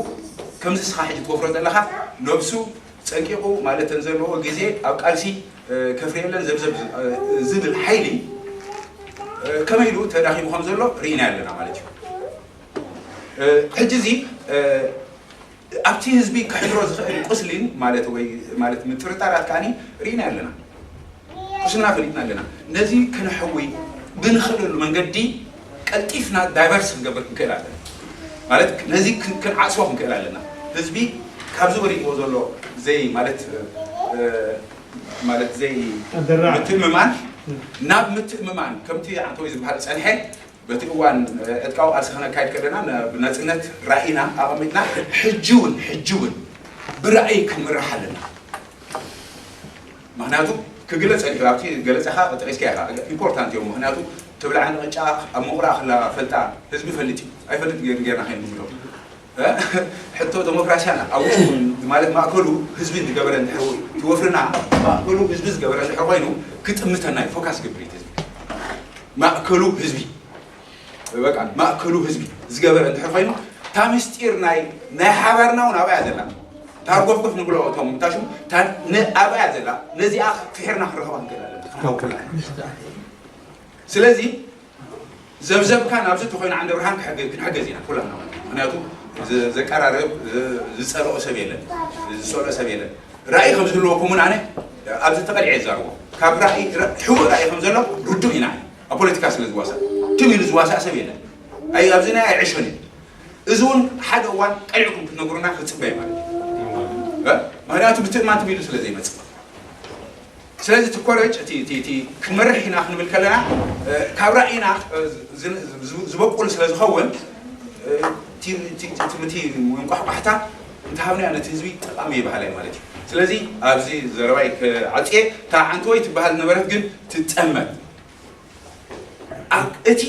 ከምዚ ስኻ ሕጂ ትወፍሮ ዘለኻ ነብሱ ፀንቂቑ ማለት ተን ዘለዎ ግዜ ኣብ ቃልሲ ከፍርየለን ዘብዘብ ዝብል ሓይሊ ከመይ ኢሉ ተዳኺሙ ከም ዘሎ ርኢና ኣለና ማለት እዩ። ሕጂ እዚ ኣብቲ ህዝቢ ክሕድሮ ዝኽእል ቁስሊን ማለት ወይ ማለት ምጥርጣራት ከዓኒ ርኢና ኣለና። ቁስልና ፈሊጥና ኣለና። ነዚ ክንሕዊ ብንኽእለሉ መንገዲ ቀልጢፍና ዳይቨርስ ክንገብር ክንክእል ኣለና። ማለት ነዚ ክንዓፅቦ ክንክእል ኣለና። ህዝቢ ካብዚ ወሪድዎ ዘሎ ዘይ ማለት ማለት ዘይ ምትእምማን ናብ ምትእምማን ከምቲ ዓንተወይ ዝበሃል ፀንሐ በቲ እዋን ዕጥቃዊ ቃልሲ ክነካይድ ከለና ብናፅነት ራኢና ኣቐሚጥና ሕጂ እውን ሕጂ እውን ብራእይ ክንምራሕ ኣለና። ምክንያቱ ክግለፅ ፀኒሑ ኣብቲ ገለፀኻ ጠቂስካ ኢኻ ኢምፖርታንት እዮም። ምክንያቱ ትብልዓ ንቅጫ ኣብ መቁራ ክላ ፈልጣ ህዝቢ ፈልጥ እዩ ኣይፈልጥ ገይሩ ገይርና ከይንብሎ ሕቶ ዲሞክራሲያና ኣብ ውሽጡ ማለት ማእከሉ ህዝቢ ዝገበረ እንድሕር ትወፍርና ማእከሉ ህዝቢ ዝገበረ እንድሕር ኮይኑ ክጥምተና እዩ። ፎካስ ግብሪት ህዝቢ ማእከሉ ህዝቢ በቃ ማእከሉ ህዝቢ ዝገበረ እንድሕር ኮይኑ እታ ምስጢር ናይ ናይ ሓባርና እውን ኣብያ ዘላ ታርጎፍጎፍ ንብሎ እቶም ምታሹ ኣብያ ዘላ ነዚኣ ፍሒርና ክንረኸባ ንክእል ኣለና። ስለዚ ዘብዘብካ ናብዚ ተኮይኑ ዓንደ ብርሃን ክንሕገዝ ኢና ኩላና። ምክንያቱ ዘቀራርብ ዝፀልኦ ሰብ የለን፣ ዝፀልኦ ሰብ የለን። ራእይ ከም ዝህልወኩም እውን ኣነ ኣብዚ ተቐሊዐ ይዛርቦ ካብ ራእይ ሕቡእ ራእይ ከም ዘሎ ርዱእ ኢና። ኣብ ፖለቲካ ስለ ዝዋሳእ ትም ኢሉ ዝዋሳእ ሰብ የለን። ኣይ ኣብዚ ናይ ኣይዕሾን እዩ። እዚ እውን ሓደ እዋን ቀሊዕኩም ክትነግሩና ክፅበ ማለት እዩ። ምክንያቱ ምትእማን ትም ኢሉ ስለ ዘይመፅእ ስለዚ እቲ ኮረጅ እቲ እቲ እቲ ክንመርሕ ኢና ክንብል ከለና ካብ ራእይና ዝበቁል ስለ ዝኸውን እቲ ምንቋሕቋሕታ እንተሃብናዮ ነቲ ህዝቢ ጠቃሚ ይበሃል ማለት እዩ። ስለዚ ኣብዚ ዘረባይ ክዓፅየ እታ ዓንተወይ ትበሃል ነበረት ግን ትፀመት እቲ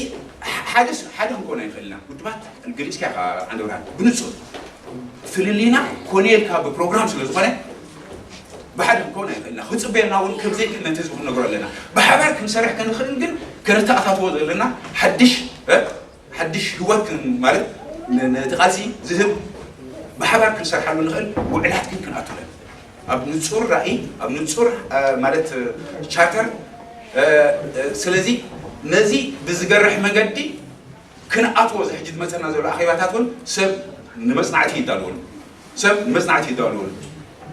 ሓደ ሓደ ክንኮን ኣይንኽእል ኢና። ውድባት ገሊፅካ ኢኻ ዓንደብርሃን ብንፁር ፍልልይና ኮነ ኢልካ ብፕሮግራም ስለ ዝኾነ ብሓደ ክንከውን ኣይንኽእል ኢና። ክፅበየና እውን ከም ዘይክእል ነቲ ህዝቢ ክንነግሮ ኣለና። ብሓባር ክንሰርሕ ከንኽእል ግን ከነተኣታትዎ ዘለና ሓድሽ ሓድሽ ህይወት ማለት ነቲ ቃልሲ ዝህብ ብሓባር ክንሰርሓሉ ንኽእል ውዕላት ግን ክንኣቱ ኣለና። ኣብ ንጹር ራእይ ኣብ ንጹር ማለት ቻርተር ስለዚ ነዚ ብዝገርሕ መገዲ ክንኣትዎ እዚ ሕጂ ዝመፀና ዘሎ ኣኼባታት እውን ሰብ ንመፅናዕቲ ይዳለወሉ ሰብ ንመፅናዕቲ ይዳለወሉ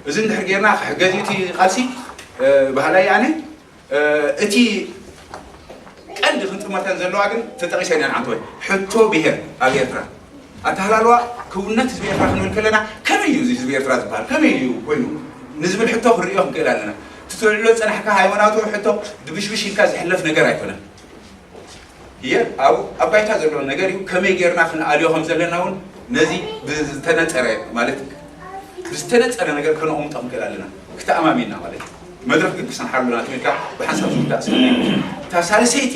እዚ እንድሕር ጌርና ክሕገዝ እዩ እቲ ቃልሲ ባህላይ ኣነ እቲ ቀንዲ ክንጥመተን ዘለዋ ግን ተጠቂሰን እየን ዓንተወይ ሕቶ ብሄር ኣብ ኤርትራ ኣተሃላልዋ ክውነት ህዝቢ ኤርትራ ክንብል ከለና ከመይ እዩ እዚ ህዝቢ ኤርትራ ዝበሃል ከመይ እዩ ኮይኑ ንዝብል ሕቶ ክንርእዮ ክንክእል ኣለና። እቲ ትልዕሎ ዝጸናሕካ ሃይማኖታዊ ሕቶ ድብሽብሽ ኢልካ ዝሕለፍ ነገር ኣይኮነን። እየ ኣብ ኣብ ባይታ ዘሎ ነገር እዩ። ከመይ ጌርና ክንኣልዮ ከም ዘለና እውን ነዚ ብዝተነጸረ ማለት ብዝተነጸረ ነገር ከነቕምጦ ክንክእል ኣለና። ክተኣማሚና ማለት እዩ። መድረኽ ግን ክሰንሓሉ ናቱ ኢልካ ብሓንሳብ ዝውዳእ ስለ እታ ሳልሰይቲ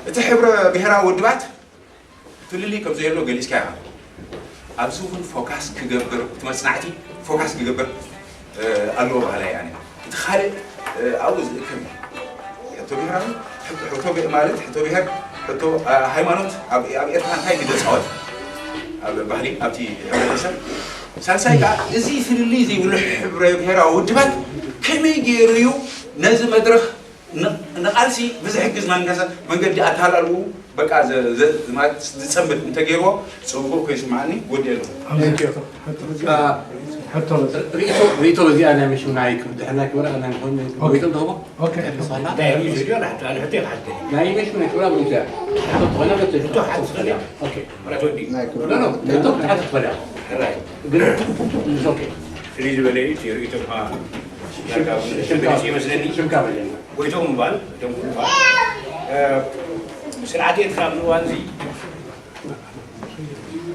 እቲ ሕብረ ብሔራዊ ውድባት ፍልልይ ከም ዘየሎ ገሊጽካ ኢኻ። ኣብዚ እውን ፎካስ ክገብር እቲ መጽናዕቲ ፎካስ ክገብር ኣለዎ ባህላ እያ። እቲ ካልእ ኣብኡ ዝእክብ ሕቶ ብሄራዊ ሕቶ ማለት ሕቶ ብሄር ሕቶ ሃይማኖት ኣብ ኤርትራ እንታይ ግደ ፃወት ኣብ ባህሊ ኣብቲ ሕብረተሰብ ሳልሳይ ከዓ እዚ ፍልልይ ዘይብሉ ሕብረ ብሄራዊ ውድባት ከመይ ገይሩ እዩ ነዚ መድረኽ ንቓልሲ ብዝሕግዝ መንገዲ ኣተሃላልኡ በቃ ዝፀምድ እንተገይርዎ ፅቡቅ ከይስማዓኒ ወዲ ኣለኹ። ሕቶ በዚ። ርእይቶ ርእይቶ በዚኣ ናይ መሽም ናይ ክብ ድሕር ናይ ክብራ ናይ ምኾን ኦኬ። ርእይቶ ትህቦ ኦኬ። ተስፋላ እንታይ እዩ ዝድዮ ንሕቶ ኣነ ሕቶ ይሓትት ናይ መሽም ናይ ክብራ ብሉት እያ። ሕቶ ዝኾነ በቲ ሕቶ ሓንቲ ትኽእል እያ። ኦኬ ምረት ወዲ ኖ ኖ ሕቶ ክትሓት ትኽእል እያ። ሕራይ ግን it's okay ፍልይ ዝበለ እዩ እቲ ርእይቶኻ ዳርጋ እውን ሽምካ ተገሊጹ ይመስለኒ። ሽምካ በለና። ጎይቶም ምባል እቶም ኩሉ ስርዓት ኤርትራ ኣብዚ እዋን እዚ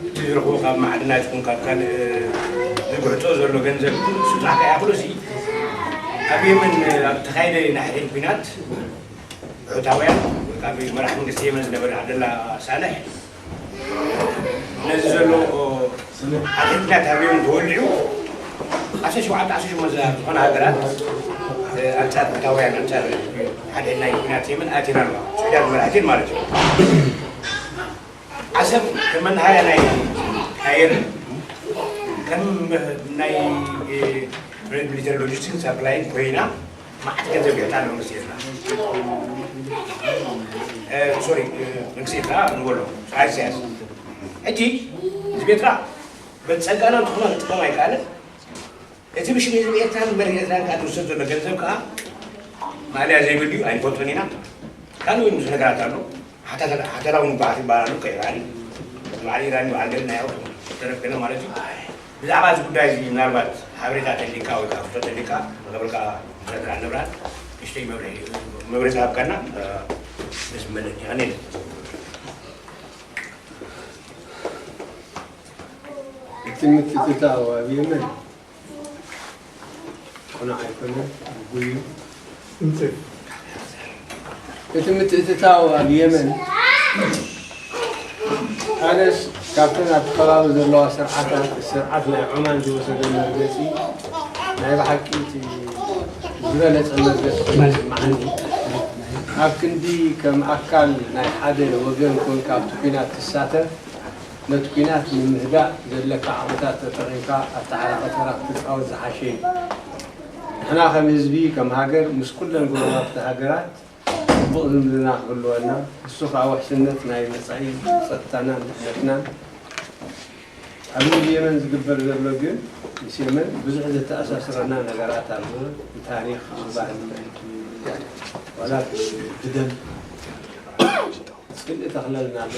እቲ ዝረኽቦ ካብ ማዕድናት ይኹን ካብ ካልእ ዝግሕጦ ዘሎ ገንዘብ ኩሉ እሱ ጥራሕ ከይኣኽሎ ሲ ኣብ የመን ኣብ ተኻየደ ናይ ሕድሕድ ኲናት ብሑታውያን ወይ ካብ መራሕ መንግስቲ የመን ዝነበረ ዓብደላ ሳልሕ ነዚ ዘሎ ዓድሕድ ኲናት ኣብ የመን ተወሊዑ ዓሰርተ ሸውዓተ ዓሰርተ ሸሞንተ ዝኾነ ሃገራት ኣንጻር ብሑታውያን ኣንጻር ሓደ ናይ ኲናት የመን ኣቲና ኣለዋ። ስዑዳን መራሕቲን ማለት እዩ። ዓሰብ ከም መናሃርያ ናይ ኣየርን ከም ናይ ሚሊተሪ ሎጂስቲክስ ሳፕላይን ኮይና ማዕት ገንዘብ ገጣ መንግስቲ ኤርትራ ሶሪ መንግስቲ ኤርትራ ንበሎ ስርዓት ኢሳያስ ሕጂ ህዝቢ ኤርትራ በቲ ጸጋና እንትኾና ክጥቀም ኣይከኣልን። እቲ ብሽም ህዝቢ ኤርትራን መሬት ኤርትራን ከዓ ዝውሰድ ዘሎ ገንዘብ ከዓ ማእለያ ዘይብሉ እዩ፣ ኣይንፈልጦን ኢና። ካልእ እውን ብዙሕ ነገራት ኣሎ። ሓተላ እውን በዓል ይበሃል ኣሎ፣ ከኢራን በዓል ኢራን በዓል ገለ ናይ ኣውት ተረፍ ገለ ማለት እዩ። ብዛዕባ እዚ ጉዳይ እዚ ምናልባት ሓበሬታ ተሊካ ወይ ከዓ ፍቶ ተሊካ ንገብርካ ምረድራ ንብራት ንሽተይ መብርሒ መብሬታ ሃብካና ደስ ምበለኒ። ኣነ እቲ ምትእትታው ኣብ የመን ቅኑዕ ኣይኮነን፣ ግጉይ እዩ። እቲ ምትእትታው ኣብ የመን ኣነስ ካብተን ኣብቲ ከባቢ ዘለዋ ስርዓታት ስርዓት ናይ ዖማን ዝወሰደ መርገፂ ናይ ብሓቂ እቲ ዝበለፀ መርገፂ ኮይኑ ይስምዓኒ። ኣብ ክንዲ ከም ኣካል ናይ ሓደ ወገን ኮንካ ኣብቲ ኲናት ትሳተፍ ነቲ ኲናት ንምህዳእ ዘለካ ዓቕምታት ተጠቒምካ ኣብቲ ሓራ ቀጠና ክትጻወት ዝሓሸ እዩ። ንሕና ከም ህዝቢ ከም ሃገር ምስ ኩለን ጎረባብቲ ሃገራት ጽቡቕ ዝምድና ክህልወና፣ እሱ ከኣ ውሕስነት ናይ መጻኢ ጸጥታናን ድሕነትናን። ኣብዚ የመን ዝግበር ዘሎ ግን ምስ የመን ብዙሕ ዘተኣሳስረና ነገራት ኣሎ። ብታሪኽ፣ ብባህሊ፣ ዋላ ብደም ጽልኢ ተኽለልና ኣሎ።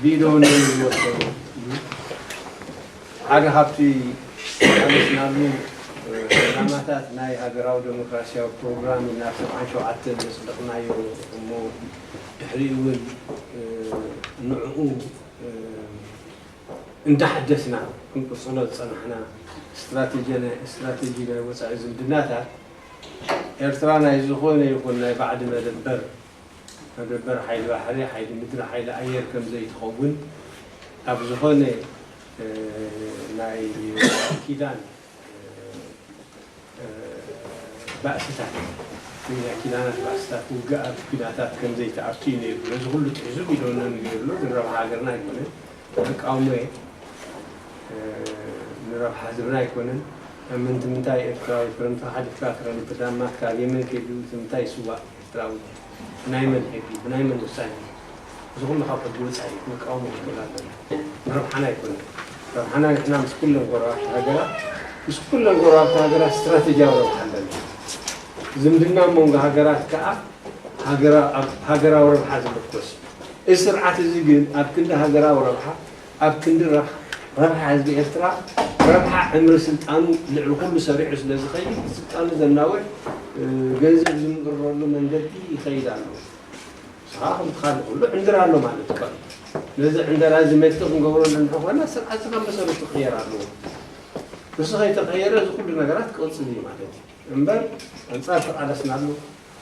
ብኢዶን ዝወሰዱ ሓደ ካብቲ ሓለፍናሉ ዕላማታት ናይ ሃገራዊ ዴሞክራሲያዊ ፕሮግራም ናብ ሰብዓን ሸውዓተን ዘጽደቕናዮ እሞ ድሕሪኡ እውን ንዕኡ እንዳሓደስና ክንቅጽሎ ዝጸናሕና ስትራተጂ ናይ ስትራተጂ ናይ ወጻኢ ዝምድናታት ኤርትራ ናይ ዝኾነ ይኹን ናይ ባዕዲ መደበር መደበር ሓይሊ ባሕሪ፣ ሓይሊ ምድሪ፣ ሓይሊ ኣየር ከም ዘይትኸውን ኣብ ዝኾነ ናይ ኪዳን ባእስታት ናይ ኪዳናት ባእስታት ውግኣት ኲናታት ከም ዘይትኣቱ እዩ ነይሩ። ነዚ ኩሉ ጥሒሱ ኢዶና ንገይርሎ ዝረብሓ ሃገርና ኣይኮነን። ተቃውሞ እየ ንረብሓ ህዝብና ኣይኮነን። ኣብ ምንቲ ምንታይ ኤርትራዊ ክረምቲ ሓሊፍካ ክረምቲ ዳማት ካብ የመን ከይዱ እቲ ምንታይ ይስዋእ ኤርትራዊ ብናይ መን ሕጊ ብናይ መን ውሳኔ እዚ ኩሉ ካብ ሕጊ ወፃኢ እዩ። ክንቃወሞ ክንክእል ኣለና። ንረብሓና ኣይኮነን። ረብሓና ንሕና ምስ ኩለን ጎረባብቲ ሃገራት ምስ ኩለን ጎረባብቲ ሃገራት ስትራቴጂያዊ ረብሓ ኣለና። ዝምድና መንጎ ሃገራት ከዓ ሃገራዊ ረብሓ ዝምርኮስ እዩ። እዚ ስርዓት እዚ ግን ኣብ ክንዲ ሃገራዊ ረብሓ ኣብ ክንዲ ረብሓ ህዝቢ ኤርትራ ረብሓ ዕምሪ ስልጣኑ ልዕሊ ኩሉ ሰሪዑ ስለ ዝኸይድ ስልጣኑ ዘናውሕ ገንዘብ ዝምእረሉ መንገዲ ይኸይድ ኣሎ። ንስኻ ከምቲ ካልእ ኩሉ ዕንድራ ኣሎ ማለት እዩ። ነዚ ዕንደራ እዚ መድቲ ክንገብረሉ እንድሕር ኮይና ስርዓት ካብ መሰረቱ ክቕየር ኣለዎ። ንሱ ከይተቐየረ እዚ ኩሉ ነገራት ክቕፅል እዩ ማለት እዩ። እምበር ኣንፃር ተቓለስናሉ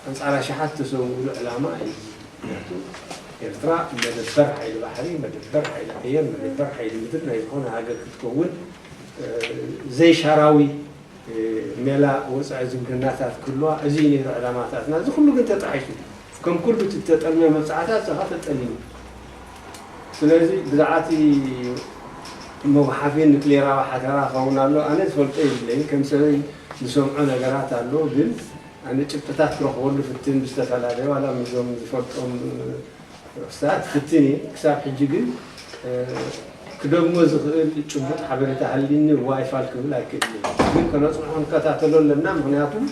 ኣንፃር ኣሽሓት ተሰውእሉ ዕላማ እዩ። ምክንያቱ ኤርትራ መደበር ሓይሊ ባሕሪ፣ መደበር ሓይሊ ኣየር፣ መደበር ሓይሊ ምድሪ ናይ ዝኾነ ሃገር ክትከውን ዘይሻራዊ ሜላ ወፃኢ ዝምድናታት ክህልዋ እዚ እዩ ነይሩ ዕላማታትና። እዚ ኩሉ ግን ተጣሒሱ እዩ። ከም ኩሉ እቲ ተጠልመ መብፃዕታት ዝኻ ተጠሊሙ። ስለዚ ብዛዕባ እቲ መጉሓፊ ኒክሌራዊ ሓተራ ክኸውን ኣሎ ኣነ ዝፈልጦ የብለይን። ከም ሰበይ ዝሰምዖ ነገራት ኣሎ፣ ግን ኣነ ጭብጥታት ክረኽበሉ ፍትን ብዝተፈላለየ ዋላ ምስዞም ዝፈልጦም ክሳብ ፍትን እየ። ክሳብ ሕጂ ግን ክደግሞ ዝኽእል ጭቡጥ ሓበሬታ ሃልይኒ ዋይፋል ክብል ኣይክእልን። ግን ከነፅንዖ ንከታተሎ ኣለና። ምክንያቱም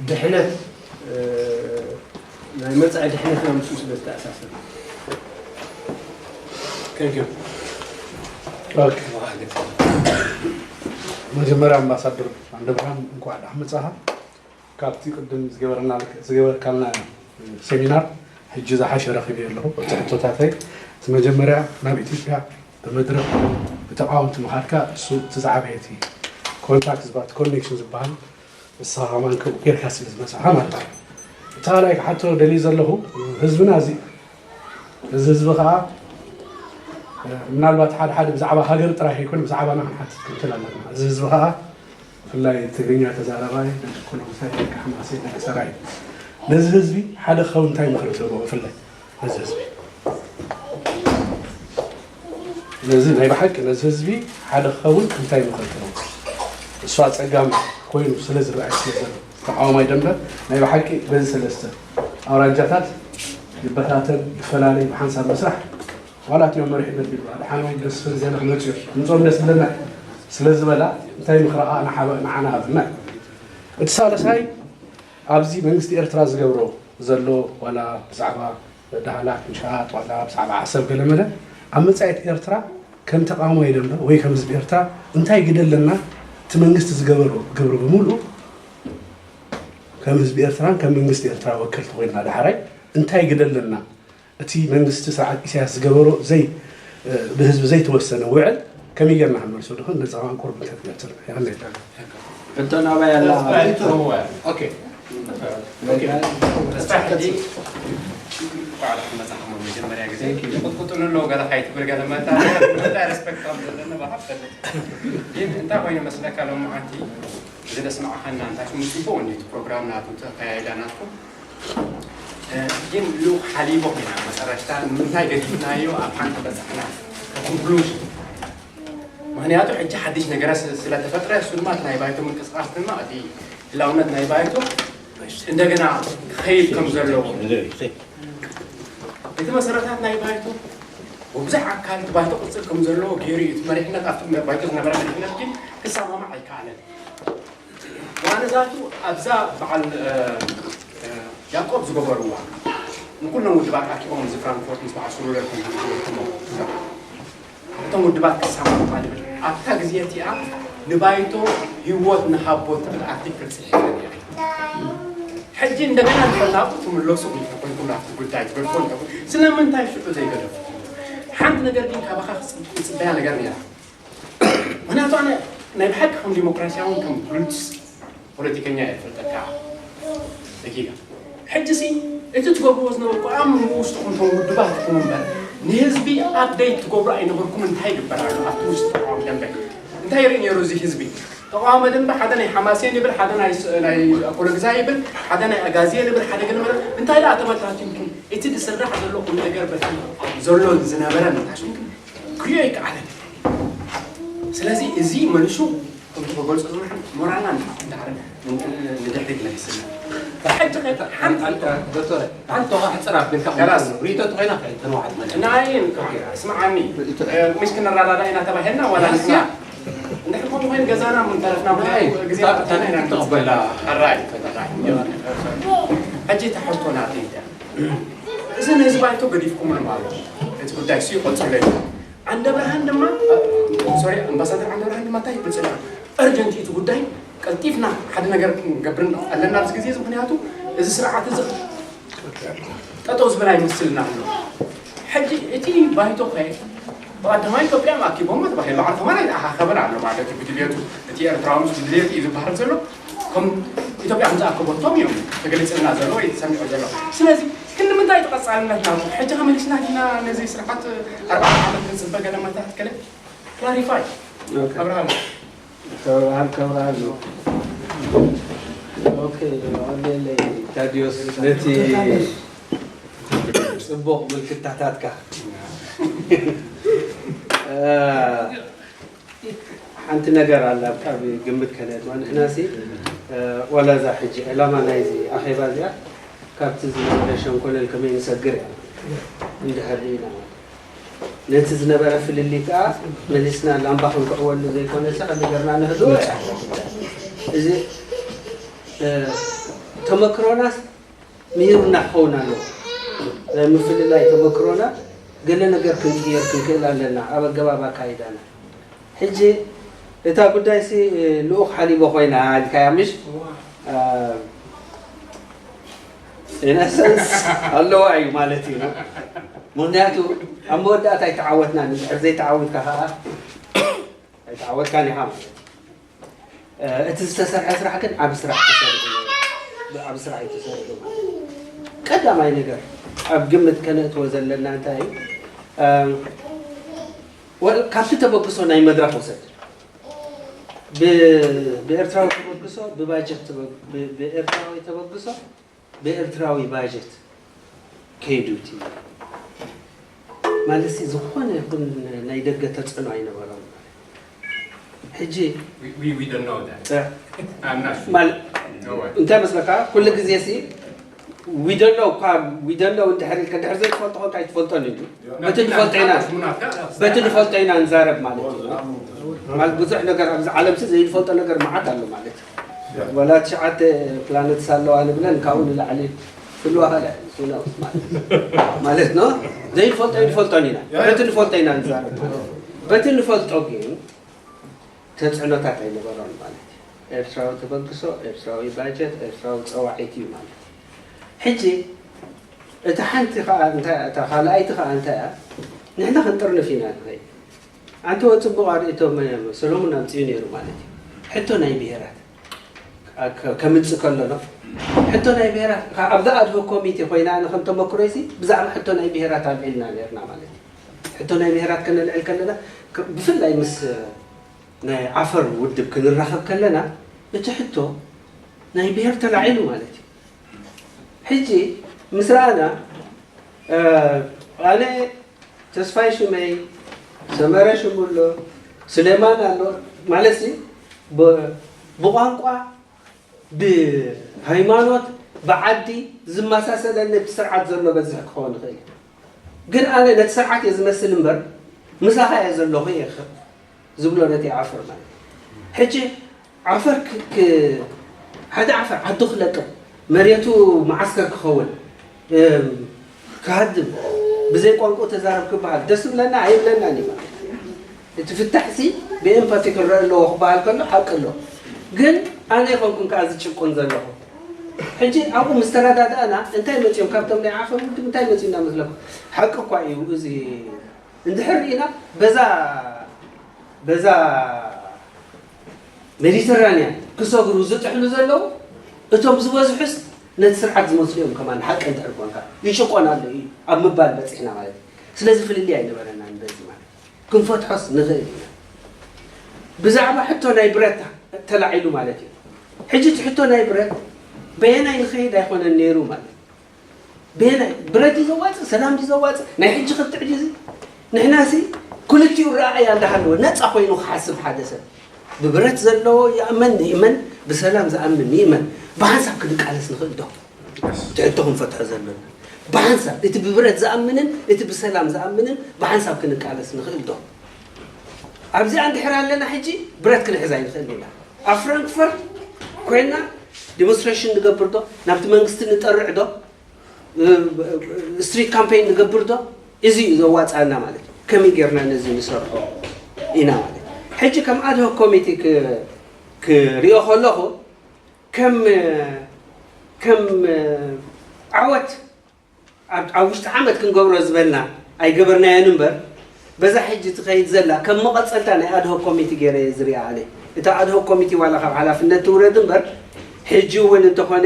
ድሕነት ናይ መፃኢ ድሕነትና ምስኡ ስለ ዝተኣሳሰር። መጀመርያ ኣምባሳደር ኣንደብርሃም እንኳዕ ደሓን መፃኻ። ካብቲ ቅድም ዝገበርና ዝገበርካልና ሴሚናር ሕጂ ዝሓሸ ረኺበ ኣለኹ። እቲ ሕቶታተይ እቲ መጀመርያ ናብ ኢትዮጵያ ብመድረኽ ብተቃወምቲ ምኻድካ እሱ እቲ ዝዓበየ እቲ ኮንታክት ዝባ ኮኔክሽን ዝበሃል ንስኻ ከማን ከምኡ ጌርካ ስለ ዝመጻኻ ማለት እዩ። እቲ ካልኣይ ክሓቶ ደልዩ ዘለኹ ህዝብና እዚ እዚ ህዝቢ ከዓ ምናልባት ሓደ ሓደ ብዛዕባ ሃገር ጥራሕ ኣይኮን ብዛዕባና ክንሓትት ክንክእል ኣለና። እዚ ህዝቢ ከዓ ብፍላይ ትግርኛ ተዛራባይ ደቂ ኮሎምሳይ ደቂ ሓማሴ ደቂ ሰራይ ነዚ ህዝቢ ሓደ ክኸውን እንታይ ምኽሪ ትህቦ? ብፍላይ ነዚ ህዝቢ ነዚ ናይ ብሓቂ ነዚ ህዝቢ ሓደ ክኸውን እንታይ ምኽሪ ትህቦ? እሱ ኣፀጋሚ ኮይኑ ስለ ዝረኣይ ስለ ዘሎ ተቃዋማይ ደንበ ናይ ብሓቂ በዚ ሰለስተ ኣውራጃታት ይበታተን ይፈላለይ ብሓንሳብ ምስራሕ ዋላ እቲኦም መሪሕነት ይበሃል ሓደ ሓመድ ደስ ዝብል ዜና ክመፅኡ እዮም። ድምፆም ደስ ዝብለና ስለ ዝበላ እንታይ ምኽሪ ከዓ ንሓበ ንዓና ሃብና እዩ። እቲ ሳልሳይ ኣብዚ መንግስቲ ኤርትራ ዝገብሮ ዘሎ ዋላ ብዛዕባ ዳህላክ ምሻጥ ዋላ ብዛዕባ ዓሰብ ገለመለ ኣብ መፃኢት ኤርትራ ከም ተቃዋማይ ደንበ ወይ ከም ህዝቢ ኤርትራ እንታይ ግደ ኣለና እቲ መንግስቲ ዝገበሮ ግብሪ ብምልኡ ከም ህዝቢ ኤርትራን ከም መንግስቲ ኤርትራ ወከልቲ ኮይንና ዳሕራይ እንታይ ግደ ኣለና እቲ መንግስቲ ስርዓት ኢሳያስ ዝገበሮ ዘይ ብህዝቢ ዘይተወሰነ ውዕል ከመይ ጌርና ክንመልሶ ድኾን ነዚ ከማን ቁሩብ እንተትገልጸልና የቐንየልና። ሕቶ ናባይ ኣላ። ተስፋ ሕጂ ባዕልኩም መጻኹም መጀመርያ ግዜ ይቕጥቅጡኒ ኣለዉ ገለ ካይትብል ገለ መታ እንታይ ሬስፔክት ከም ዘለኒ ባኻ ትፈልጥ ግን እንታይ ኮይኑ መስለካ ሎምዓንቲ እዚ ዘስማዕኻና እንታይ ሽሙ ጽቡቕ እንዲቱ ፕሮግራም ናቱ ተካያይዳ ናትኩም ግን ልኡኽ ሓሊቦ ኮይና መጨረሽታ ንምንታይ ገዲፍናዮ ኣብ ሓንቲ በጻሕና ኮንክሉዥን ምክንያቱ ሕጂ ሓድሽ ነገራት ስለተፈጥረ እሱ ድማ እቲ ናይ ባይቶ ምንቅስቃስ ድማ እቲ ህላውነት ናይ ባይቶ እንደገና ክኸይድ ከም ዘለዎ እቲ መሰረታት ናይ ባይቶ ብብዙሕ ኣካል እቲ ባይቶ ቅፅል ከም ዘለዎ ገይሩ እዩ እቲ መሪሕነት ኣብቲ ባይቶ ዝነበረ መሪሕነት ግን ክሰማማዕ ኣይከኣለን ዋነዛቱ ኣብዛ በዓል ያዕቆብ ዝገበርዋ ንኩሎም ውድባት ኣኪቦም እዚ ፍራንክፎርት ምስ በዓል ሱሉለ እቶም ውድባት ክሰማማዕ ዝብል ኣብታ ግዜ እቲኣ ንባይቶ ህይወት ንሃቦ ትብል ኣርቲክል ፅሒፈ ነይረ ሕጂ እንደገና ንፈናቁ ትምለሱ ኮይንኩም ናብቲ ጉዳይ ትብል ኮንኩም ስለምንታይ ሽዑ ዘይገደፉ ሓንቲ ነገር ግን ካባኻ ክፅበያ ነገር ነይራ ምክንያቱ ኣነ ናይ ብሓቂ ከም ዲሞክራሲያውን ከም ግሉስ ፖለቲከኛ እየ ዝፈልጠካ ደቂቃ ሕጂ ሲ እቲ ትገብርዎ ዝነበርኩ ኣብ ውሽጥኹም ቶም ውድባት ኢኹም እምበር ንህዝቢ ኣፕደይት ትገብሩ ኣይነበርኩም እንታይ ይግበር ኣሎ ኣብቲ ውሽጢ ተቃዋሚ ደንበ እንታይ ይርኢ ነይሩ እዚ ህዝቢ ተቃዋሚ ደንበ ሓደ ናይ ሓማሴን ይብል ሓደ ናይ ኮለግዛ ይብል ሓደ ናይ ኣጋዜን ይብል ሓደ ገለ እንታይ ደኣ ተበታቲንኩም እቲ ዝስራሕ ዘሎ ቁም ነገር በቲ ዘሎን ዝነበረን ታሽምኩም ክሪኦ ይከኣለን ስለዚ እዚ መልሱ ከምቲ ክገልፆ ዝመሓን ሞራልና ንድሕሪት መሊስና ሕጂ ዶክተር ሓንቲ ተዋሕፅር ኣቢልካ ሪኢቶ ተኮይና ተነዋሓት መለ ናይ እስማዓኒ ምሽ ክንረዳዳ ኢና ተባሂልና ዋላ ንስና እንድሕር ከምኡ ኮይኑ ገዛና ምንተረፍና ግዜ ተቐበላ ሕጂ ተሕዝቶ ናተይ እዚ ነዚ ባይቶ ገዲፍኩምሉ ማለት እቲ ጉዳይ ሱ ይቆፅለ እዩ ዓንደ ብርሃን ድማ ሶሪ ኣምባሳደር ዓንደ ብርሃን ድማ እንታይ ይብል ዘሎ እርጀንት እቲ ጉዳይ ቀልጢፍና ሓደ ነገር ክንገብር ኣለና ኣብዚ ግዜ እዚ ምክንያቱ እዚ ስርዓት እዚ ጠጠው ዝበል ኣይመስልና ኣሎ ሕጂ እቲ ባይቶ ከ ብቀዳማይ ኢትዮጵያ ኣኪቦሞ ተባሂሉ ባዕልቶም ኣይተኣኻኸበን ኣሎ ማለት እዩ ብድልየቱ እቲ ኤርትራዊ ምስ ብድልየቱ እዩ ዝበሃል ዘሎ ከም ኢትዮጵያ ከም ዝኣከበቶም እዮም ተገሊፅልና ዘሎ ወይ ተሰሚዑ ዘሎ ስለዚ ክንዲ ምንታይ ተቐፃልነት ናቱ ሕጂ ከመሊስና ዲና ነዚ ስርዓት ኣርባዕተ ዓመት ክንፅበ ገለ መታት ከለ ክላሪፋይ ኣብርሃም ከብርሃን ከብርሃን ነው። ኦኬ፣ ኣሌለይ ታዲዮስ ነቲ ጽቡቕ ምልክታታትካ ሓንቲ ነገር ኣላ ብጣዕሚ ግምት ከለየት ማለት ንሕናሲ ዋላ እዛ ሕጂ ዕላማ ናይዚ ኣኼባ እዚኣ ካብቲ ዝነበረ ሸንኮለል ከመይ ንሰግር እያ እንድሕር ርኢና፣ ነቲ ዝነበረ ፍልልይ ከኣ መሊስና ላምባ ክንክዕወሉ ዘይኮነስ፣ ከም ገርና ንህልዎ እያ። እዚ፣ እ፣ ተመክሮናስ ምሂሩና ክኸውን ኣለዎ። ናይ ምፍልላይ ተመክሮና፣ ገለ ነገር ክንቅየር ክንክእል ኣለና፣ ኣብ ኣገባብ ኣካይዳና። ሕጂ እታ ጉዳይሲ፣ እ፣ ልኡኽ ሓሊቦ ኮይና ኢልካያ፣ ምሽ? እ፣ ኢነሰንስ ኣለዋ እዩ ማለት እዩ። ምኽንያቱ ኣብ መወዳእታ ኣይተዓወትናን፣ እንድሕር ዘይተዓዊትካ ከኣ ኣይተዓወትካን ኢኻ ማለት እዩ። እ፣ እቲ ዝተሰርሐ ስራሕ ግን ዓቢ ስራሕ ተሰሪሑ እዩ። ዓቢ ስራሕ እዩ ተሰሪሑ ማለት እዩ። ቀዳማይ ነገር ኣብ ግምት ከነእትዎ ዘለና እንታይ እዩ? እ፣ ወ-፣ ካብቲ ተበግሶ ናይ መድረኽ ውሰድ። ብ-፣ ብኤርትራዊ ተበግሶ፣ ብባጀት ተበ-፣ ብ-፣ ብኤርትራዊ ተበግሶ፣ ብኤርትራዊ ባጀት ከይዱ እቲ፣ ማለትሲ፣ ዝኾነ ይኹን ናይ ደገ ተጽዕኖ ኣይነበሮም። ሕጂ We, we, we don't know that. እ፣ I'm not sure. ማል-፣ No way. እንታይ መስለካ? ኩሉ ግዜ ሲ፣ we don't know እኳ፣ we don't know እንድሕር ኢልካ፣ እንድሕር ዘይትፈልጦ ኮንካ ኣይትፈልጦን እዩ። በቲ ንፈልጦ ኢና፣ በቲ ንፈልጦ ኢና ንዛረብ ማለት እዩ። ማለት ብዙሕ ነገር ኣብዚ ዓለምሲ ዘይንፈልጦ ነገር መዓት ኣሎ ማለት እዩ። ወላ ትሽዓተ ፕላነትስ ኣለዋ ንብለን ካብኡ ንላዕሊ ክህልዋ ካልእ እዩ። Who knows ማለት እዩ። ማለት ነው። ዘይንፈልጦ ኣይንፈልጦን ኢና። በቲ ንፈልጦ ኢና ንዛረብ ማለት እዩ። በቲ ንፈልጦ ግን ተጽዕኖታት ኣይነበሮን ማለት እዩ። ኤርትራዊ ተበግሶ፣ ኤርትራዊ ባጀት፣ ኤርትራዊ ጸዋዒት እዩ ማለት እዩ። ሕጂ እታ ሓንቲ ከኣ እንታይ፣ እታ ካልኣይቲ ከኣ እንታይ እያ? ንሕና ክንጥርንፍ ኢና ንኸይድ። ኣንተ ወ ጽቡቕ ኣርእቶም ሰሎሙን ኣምጺኡ ነይሩ ማለት እዩ። ሕቶ ናይ ብሄራት ከ-፣ ከምጽእ ከሎ ነው። ሕቶ ናይ ብሄራት ከ-፣ ኣብዛ ኣድሆክ ኮሚቴ ኮይና ኣነ ከም ተመክሮይሲ ብዛዕባ ሕቶ ናይ ብሄራት ኣልዒልና ነርና ማለት እዩ። ሕቶ ናይ ብሄራት ከነልዕል ከለና ከ-፣ ብፍላይ ምስ ናይ ዓፈር ውድብ ክንራኸብ ከለና እቲ ሕቶ ናይ ብሄር ተላዒሉ ማለት እዩ። ሕጂ ምስ ረኣና፣ እ፣ ኣነ ተስፋይ ሽመይ፣ ሰመረ ሽሙሎ፣ ስሌማን ኣሎ ማለት ሲ ብ-፣ ብቋንቋ፣ ብሃይማኖት፣ ብዓዲ ዝመሳሰለኒ እቲ ስርዓት ዘሎ በዝሕ ክኸውን ይኽእል እዩ። ግን ኣነ ነቲ ስርዓት እየ ዝመስል እምበር ምሳኻ እየ ዘለኹ እየ ክ-፣ ዝብሎ ነቲ ዓፈር ማለት እዩ። ሕጂ ዓፈር ክ-፣ ክ-፣ ሓደ ዓፈር ዓዱ ክለቅቕ፣ መሬቱ መዓስከር ክኸውን፣ እም፣ ክሃድም፣ ብዘይ ቋንቋ ተዛረብ ክበሃል ደስ ይብለና ኣይብለናን እዩ ማለት እዩ። እቲ ፍታሕሲ ብኤምፓቲ ክረአ ኣለዎ ክበሃል ከሎ ሓቂ ኣሎ። ግን ኣነ ኣይኮንኩን ከኣ ዝጭቁን ዘለኹ። ሕጂ ኣብኡ ምስ ተረዳዳእና እንታይ መጺኦም ካብቶም ናይ ዓፈር ውድብ እንታይ መጺኡ እንዳመስለኩም? ሓቂ እኳ እዩ እዚ እንድሕር ርኢና በዛ፣ በዛ ሜዲተራንያን ክሰግሩ ዝጥሕሉ ዘለዉ እቶም ዝበዝሑስ ነቲ ስርዓት ዝመስሉ እዮም። ከማን ሓቂ እንድሕር ኮንካ ይጭቆን ኣሎ እዩ ኣብ ምባል በጺሕና ማለት እዩ። ስለዚ ፍልልይ ኣይነበረናን በዚ ማለት እዩ። ክንፈትሖስ ንኽእል ኢና። ብዛዕባ ሕቶ ናይ ብረት ተላዒሉ ማለት እዩ። ሕጂ እቲ ሕቶ ናይ ብረት በየናይ ንኸይድ ኣይኮነን ነይሩ ማለት እዩ። በየናይ ብረት እዩ ዘዋፅእ፣ ሰላም ድዩ ዘዋፅእ? ናይ ሕጂ ክትዕ ድዩ እዚ? ንሕናሲ ክልቲኡ ረኣያ እንዳሃለወ ነፃ ኮይኑ ክሓስብ ሓደ ሰብ ብብረት ዘለዎ ይኣመን ይእመን፣ ብሰላም ዝኣምን ይእመን፣ ብሓንሳብ ክንቃለስ ንኽእል ዶ? እቲ ሕቶ ክንፈትሖ ዘለና ብሓንሳብ፣ እቲ ብብረት ዝኣምንን እቲ ብሰላም ዝኣምንን ብሓንሳብ ክንቃለስ ንኽእል ዶ? ኣብዚኣ እንድሕር ኣለና ሕጂ ብረት ክንሕዝ ኣይንኽእል ኢና። ኣብ ፍራንክፈርት ኮይና ዲሞንስትሬሽን ንገብር ዶ? ናብቲ መንግስቲ ንጠርዕ ዶ? እ፣ ስትሪት ካምፔን ንገብር ዶ? እዚ እዩ ዘዋፅኣና ማለት እዩ። ከመይ ጌርና ነዚ ንሰርሖ ኢና ማለት እዩ። ሕጂ ከም ኣድሆክ ኮሚቴ ክ-፣ ክሪኦ ከለኹ ከም፣ ከም ዓወት ኣብ፣ ኣብ ውሽጢ ዓመት ክንገብሮ ዝበልና ኣይገበርናዮን እምበር፣ በዛ ሕጂ ትኸይድ ዘላ ከም መቐጸልታ ናይ ኣድሆክ ኮሚቲ ገይረ እየ ዝሪኣ ኣነ። እታ ኣድሆክ ኮሚቲ ዋላ ካብ ሓላፍነት ትውረድ እምበር፣ ሕጂ እውን እንተኾነ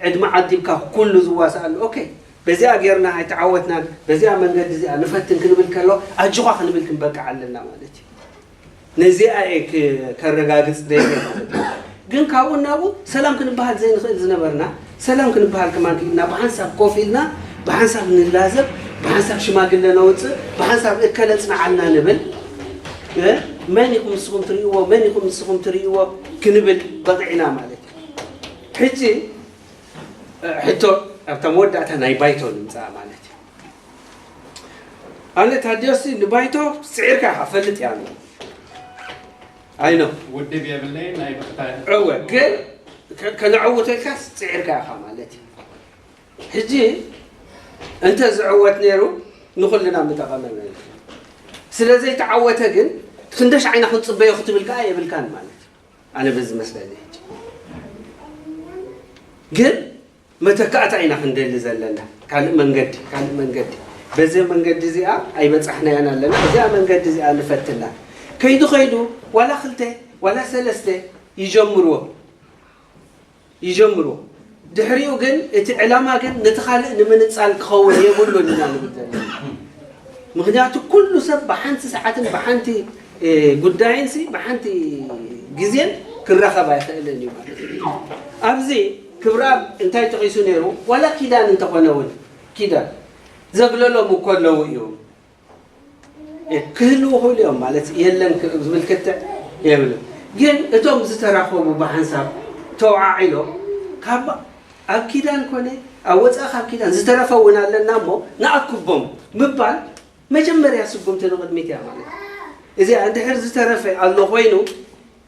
ዕድመ ዓዲምካ ኩሉ ዝዋሳኣሉ፣ ኦኬ፣ በዚኣ ጌርና ኣይተዓወትናን፣ በዚኣ መንገዲ እዚኣ ንፈትን ክንብል ከሎ፣ ኣጆኻ ክንብል ክንበቅዕ ኣለና ማለት እዩ። ነዚኣ እየ ክ-፣ ከረጋግጽ ደልየ። ግን ካብኡ ናብኡ ሰላም ክንበሃል ዘይንኽእል ዝነበርና፣ ሰላም ክንበሃል ከማን ክኢልና፣ ብሓንሳብ ኮፍ ኢልና፣ ብሓንሳብ ንላዘብ፣ ብሓንሳብ ሽማግለ ነውጽእ፣ ብሓንሳብ እከለ ጽንዓልና ንብል። እ፣ መን ኢኹም ንስኹም ትርእይዎ፣ መን ኢኹም ንስኹም ትርእይዎ ክንብል በቒዕና ማለት እዩ። ሕጂ፣ እ፣ ሕቶ ኣብታ መወዳእታ ናይ ባይቶ ንምጻእ ማለት እዩ። ኣነ ታዲዮስ ንባይቶ ስዒርካ ኢኻ ፈልጥ እያ። ኣይ ነው። ውድብ የብለይን ናይ ብኽታ እወ ግን ከ- ከነዕውተልካ ስዒርካ ኢኻ ማለት እዩ። ሕጂ እንተ ዝዕወት ነይሩ ንኹልና ምጠቐመ ነይሩ። ስለ ዘይተዓወተ ግን ክንደሽ ዓይና ክንጽበዮ ክትብል ከኣ የብልካን ማለት እዩ። ኣነ በዚ መስለኒ ሕጂ ግን መተካእታ ኢና ክንደሊ ዘለና። ካልእ መንገዲ ካልእ መንገዲ በዚ መንገዲ እዚኣ ኣይበጻሕናያን ኣለና። እዚኣ መንገዲ እዚኣ ንፈትና። ከይዱ ከይዱ ዋላ ክልተ ዋላ ሰለስተ ይጀምርዎ ይጀምርዎ። ድሕሪኡ ግን እቲ ዕላማ ግን ነቲ ካልእ ንምንጻል ክኸውን የብሉን ኢና ንብል ዘለና። ምክንያቱ ኩሉ ሰብ ብሓንቲ ሰዓትን ብሓንቲ ጉዳይን ሲ ብሓንቲ ግዜን ክራኸብ ኣይኽእልን እዩ ማለት እዩ። ኣብዚ ክብረኣብ እንታይ ጠቒሱ ነይሩ? ዋላ ኪዳን እንተኾነ እውን ኪዳን ዘግለሎም እኮ ኣለዉ እዮም። ክህልዉ ይኽእሉ እዮም ማለት የለን ዝብል ክትዕ የብልን። ግን እቶም ዝተራኸቡ ብሓንሳብ ተወዓዒሎም ካብ ኣብ ኪዳን ኮነ ኣብ ወፃኢ ካብ ኪዳን ዝተረፈ እውን ኣለና እሞ ንኣክቦም ምባል መጀመርያ ስጉምቲ ንቕድሚት እያ ማለት እዩ። እዚኣ እንድሕር ዝተረፈ ኣሎ ኮይኑ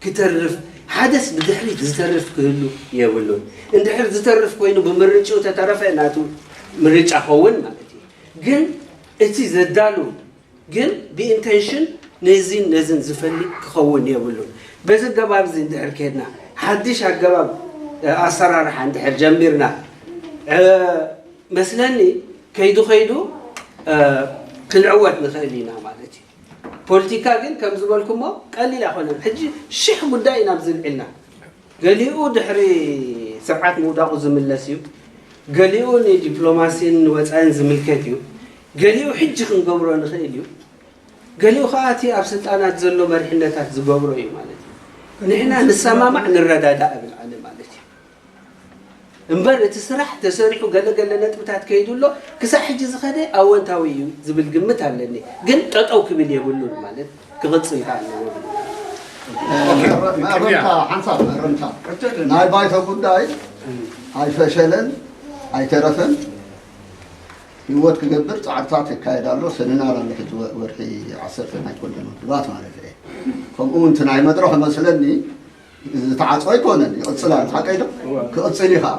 ክተርፍ ሓደስ ብድሕሪት ዝተርፍ ክህሉ የብሉን። እንድሕር ዝተርፍ ኮይኑ ብምርጭኡ ተተረፈ ናቱ ምርጫ ኸውን ማለት እዩ። ግን እቲ ዘዳሉ ግን ብኢንቴንሽን ነዚን ነዝን ዝፈልጥ ክኸውን የብሉን። በዚ ኣገባብ እዚ እንድሕር ከድና ሓድሽ ኣገባብ ኣሰራርሓ እንድሕር ጀሚርና መስለኒ ከይዱ ከይዱ ክንዕወት ንኽእል ኢና ማለት እዩ። ፖለቲካ ግን ከም ዝበልኩሞ ቀሊል ኣይኮነን። ሕጂ ሽሕ ጉዳይ ኢና ኣብዚ ልዒልና። ገሊኡ ድሕሪ ስርዓት ምውዳቑ ዝምለስ እዩ። ገሊኡ ንዲፕሎማሲን ንወፃኢን ዝምልከት እዩ። ገሊኡ ሕጂ ክንገብሮ ንኽእል እዩ። ገሊኡ ከዓ እቲ ኣብ ስልጣናት ዘሎ መሪሕነታት ዝገብሮ እዩ ማለት እዩ። ንሕና ንሰማማዕ ንረዳዳእ እብል ኣነ ማለት እዩ። እምበር እቲ ስራሕ ተሰሪሑ ገለ ገለ ነጥብታት ከይዱ ኣሎ ክሳዕ ሕጂ ዝኸደ ኣወንታዊ እዩ ዝብል ግምት ኣለኒ። ግን ጠጠው ክብል የብሉን ማለት ክቕፅል ከዓ ኣለዎ። መእረምታ ሓንሳብ መእረምታ ናይ ባይቶ ጉዳይ ኣይፈሸለን ኣይተረፈን። ህይወት ክገብር ፃዕርታት ይካየድ ኣሎ። ሰሚናር ኣሎ ሕጂ ወርሒ ዓሰርተ ናይ ኩለን ውድባት ማለት እየ። ከምኡ እውን እቲ ናይ መድረኽ መስለኒ ዝተዓፀወ ኣይኮነን ይቕፅል ኣሎ። ሓቀይ ዶ? ክቕፅል እዩ ከዓ።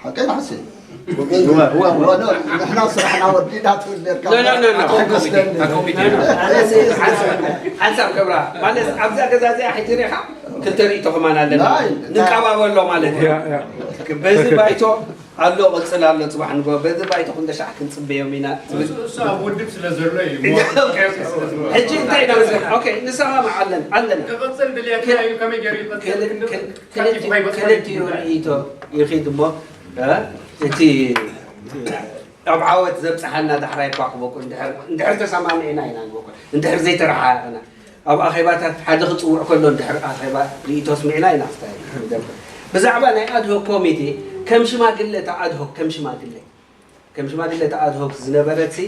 ሓቀይ ንሓሰብ ንሕና ስራሕና ወዲና ትብል ነርካ። ሓንሳብ ገብራ ማለት ኣብዛ ገዛ እዚኣ ሕጂ ሪኻ ክልተ ርእይቶ ከማን ኣለና ንቃባበሎ ማለት እዩ። በዚ ባይቶ ኣሎ ቅፅል ኣሎ ፅባሕ ንጎ በዚ ባይቶ ክንደሻዕ ክንፅበዮም ኢና ትብል። እሱ ኣብ ውድብ ስለ ዘሎ እዩ። ሕጂ እንታይ ኢና ንብል? ኦኬ ንሰማማዕ ኣለን ኣለና። ክቕፅል ድልየትና እዩ። ከመይ ገይሩ ይቐፅል? ክንዲ ክልቲኡ ርእይቶ ይኺድ እሞ እቲ ኣብ ዓወት ዘብፅሓና ዳሕራይ እኳ ክበቁ እንድሕር ተሰማሚዕና ኢና ንበቁ እንድሕር ዘይተረሓሓቕና ኣብ ኣኼባታት ሓደ ክፅውዕ ከሎ እንድሕር ኣኼባ ርእይቶ ኣስሚዕና ኢና ክስታይ ንገብር። ብዛዕባ ናይ ኣድሆክ ኮሚቴ ከም ሽማግለ እታ ኣድሆክ ከም ሽማግለ ከም ሽማግለ እታ ኣድሆክ ዝነበረት ሲ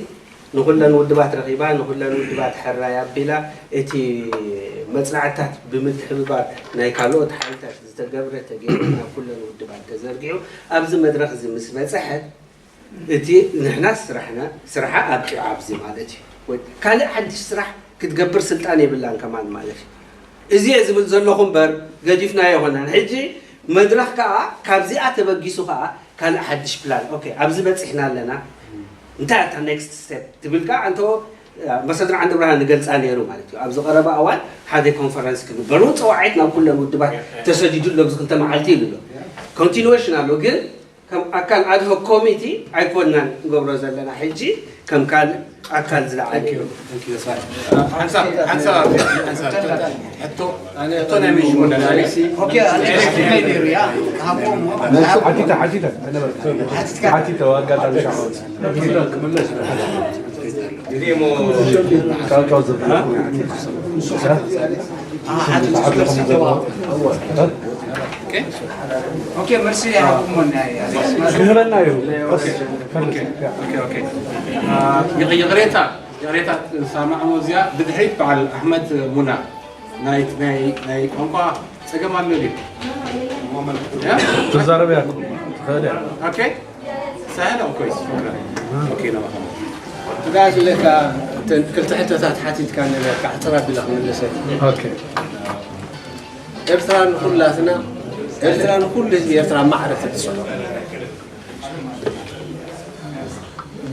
ንኹለን ውድባት ረኺባ ንኹለን ውድባት ሕራይ ኣቢላ እቲ መፅናዕትታት ብምትሕብባር ናይ ካልኦት ሓይልታት ዝተገብረ ተገይሩ ናብ ኩለን ውድባት ተዘርጊሑ ኣብዚ መድረኽ እዚ ምስ በፅሐ እቲ ንሕና ስራሕና ስራሓ ኣብቂዑ ኣብዚ ማለት እዩ። ወይ ካልእ ሓድሽ ስራሕ ክትገብር ስልጣን የብላን ከማን ማለት እዩ። እዚ እየ ዝብል ዘለኹ እምበር ገዲፍናዮ ኣይኮነን። ሕጂ መድረኽ ከዓ ካብዚኣ ተበጊሱ ከዓ ካልእ ሓድሽ ፕላን ኦኬ ኣብዚ በፂሕና ኣለና እንታይ ኣታ ኔክስት ስቴፕ ትብል ከዓ እንተ ኣምባሳደር ዓንደ ብርሃን ንገልፃ ነይሩ ማለት እዩ። ኣብዚ ቀረባ እዋን ሓደ ኮንፈረንስ ክግበር እውን ፀዋዒት ናብ ኩለን ውድባት ተሰዲዱ ኣሎ ኣብዚ ክልተ መዓልቲ ኢሉ ኣሎ። ኮንቲኒዌሽን ኣሎ ግን ከም ኣካል ኣድሆክ ኮሚቲ ኣይኮንናን ንገብሮ ዘለና ሕጂ ከም ካልእ ኣካል ዝለዓለ እዩ። ሓንሳብ ሓንሳብ ሓንሳብ ሕቶ ሕቶ ናይ ምሽ ወዳዳሪ ኦኬ ኣነ ከስከመይ ነይሩ ያ ሃቦም ሓቲተ ሓቲተ ሓቲተ ኣጋጣሚ ሻ ክምለስ እዚሞ ካብ ካብ ዘብለኹ ኦኬ መልሲ ሃቦም ሞና ክህበና እዩ። ይቕሬታ ይቕሬታ ሳማዕሞ እዚኣ ብድሕሪት በዓል ኣሕመድ ሙና ናይ ናይ ናይ ቋንቋ ጸገም ኣሎ ድዩ? ትዛረብ እያ ትኽእል እያ። ኦኬ ሳህል ኦኬ ኦኬ ነው። ትጋዝ ለካ ክልተ ሕቶታት ሓቲትካ ነበርካ፣ ሕፅር ኣቢለ ክምልሰ። ኦኬ። ኤርትራ ንኩላትና፣ ኤርትራ ንኩሉ ህዝቢ ኤርትራ ማዕረ ትብፅሖ።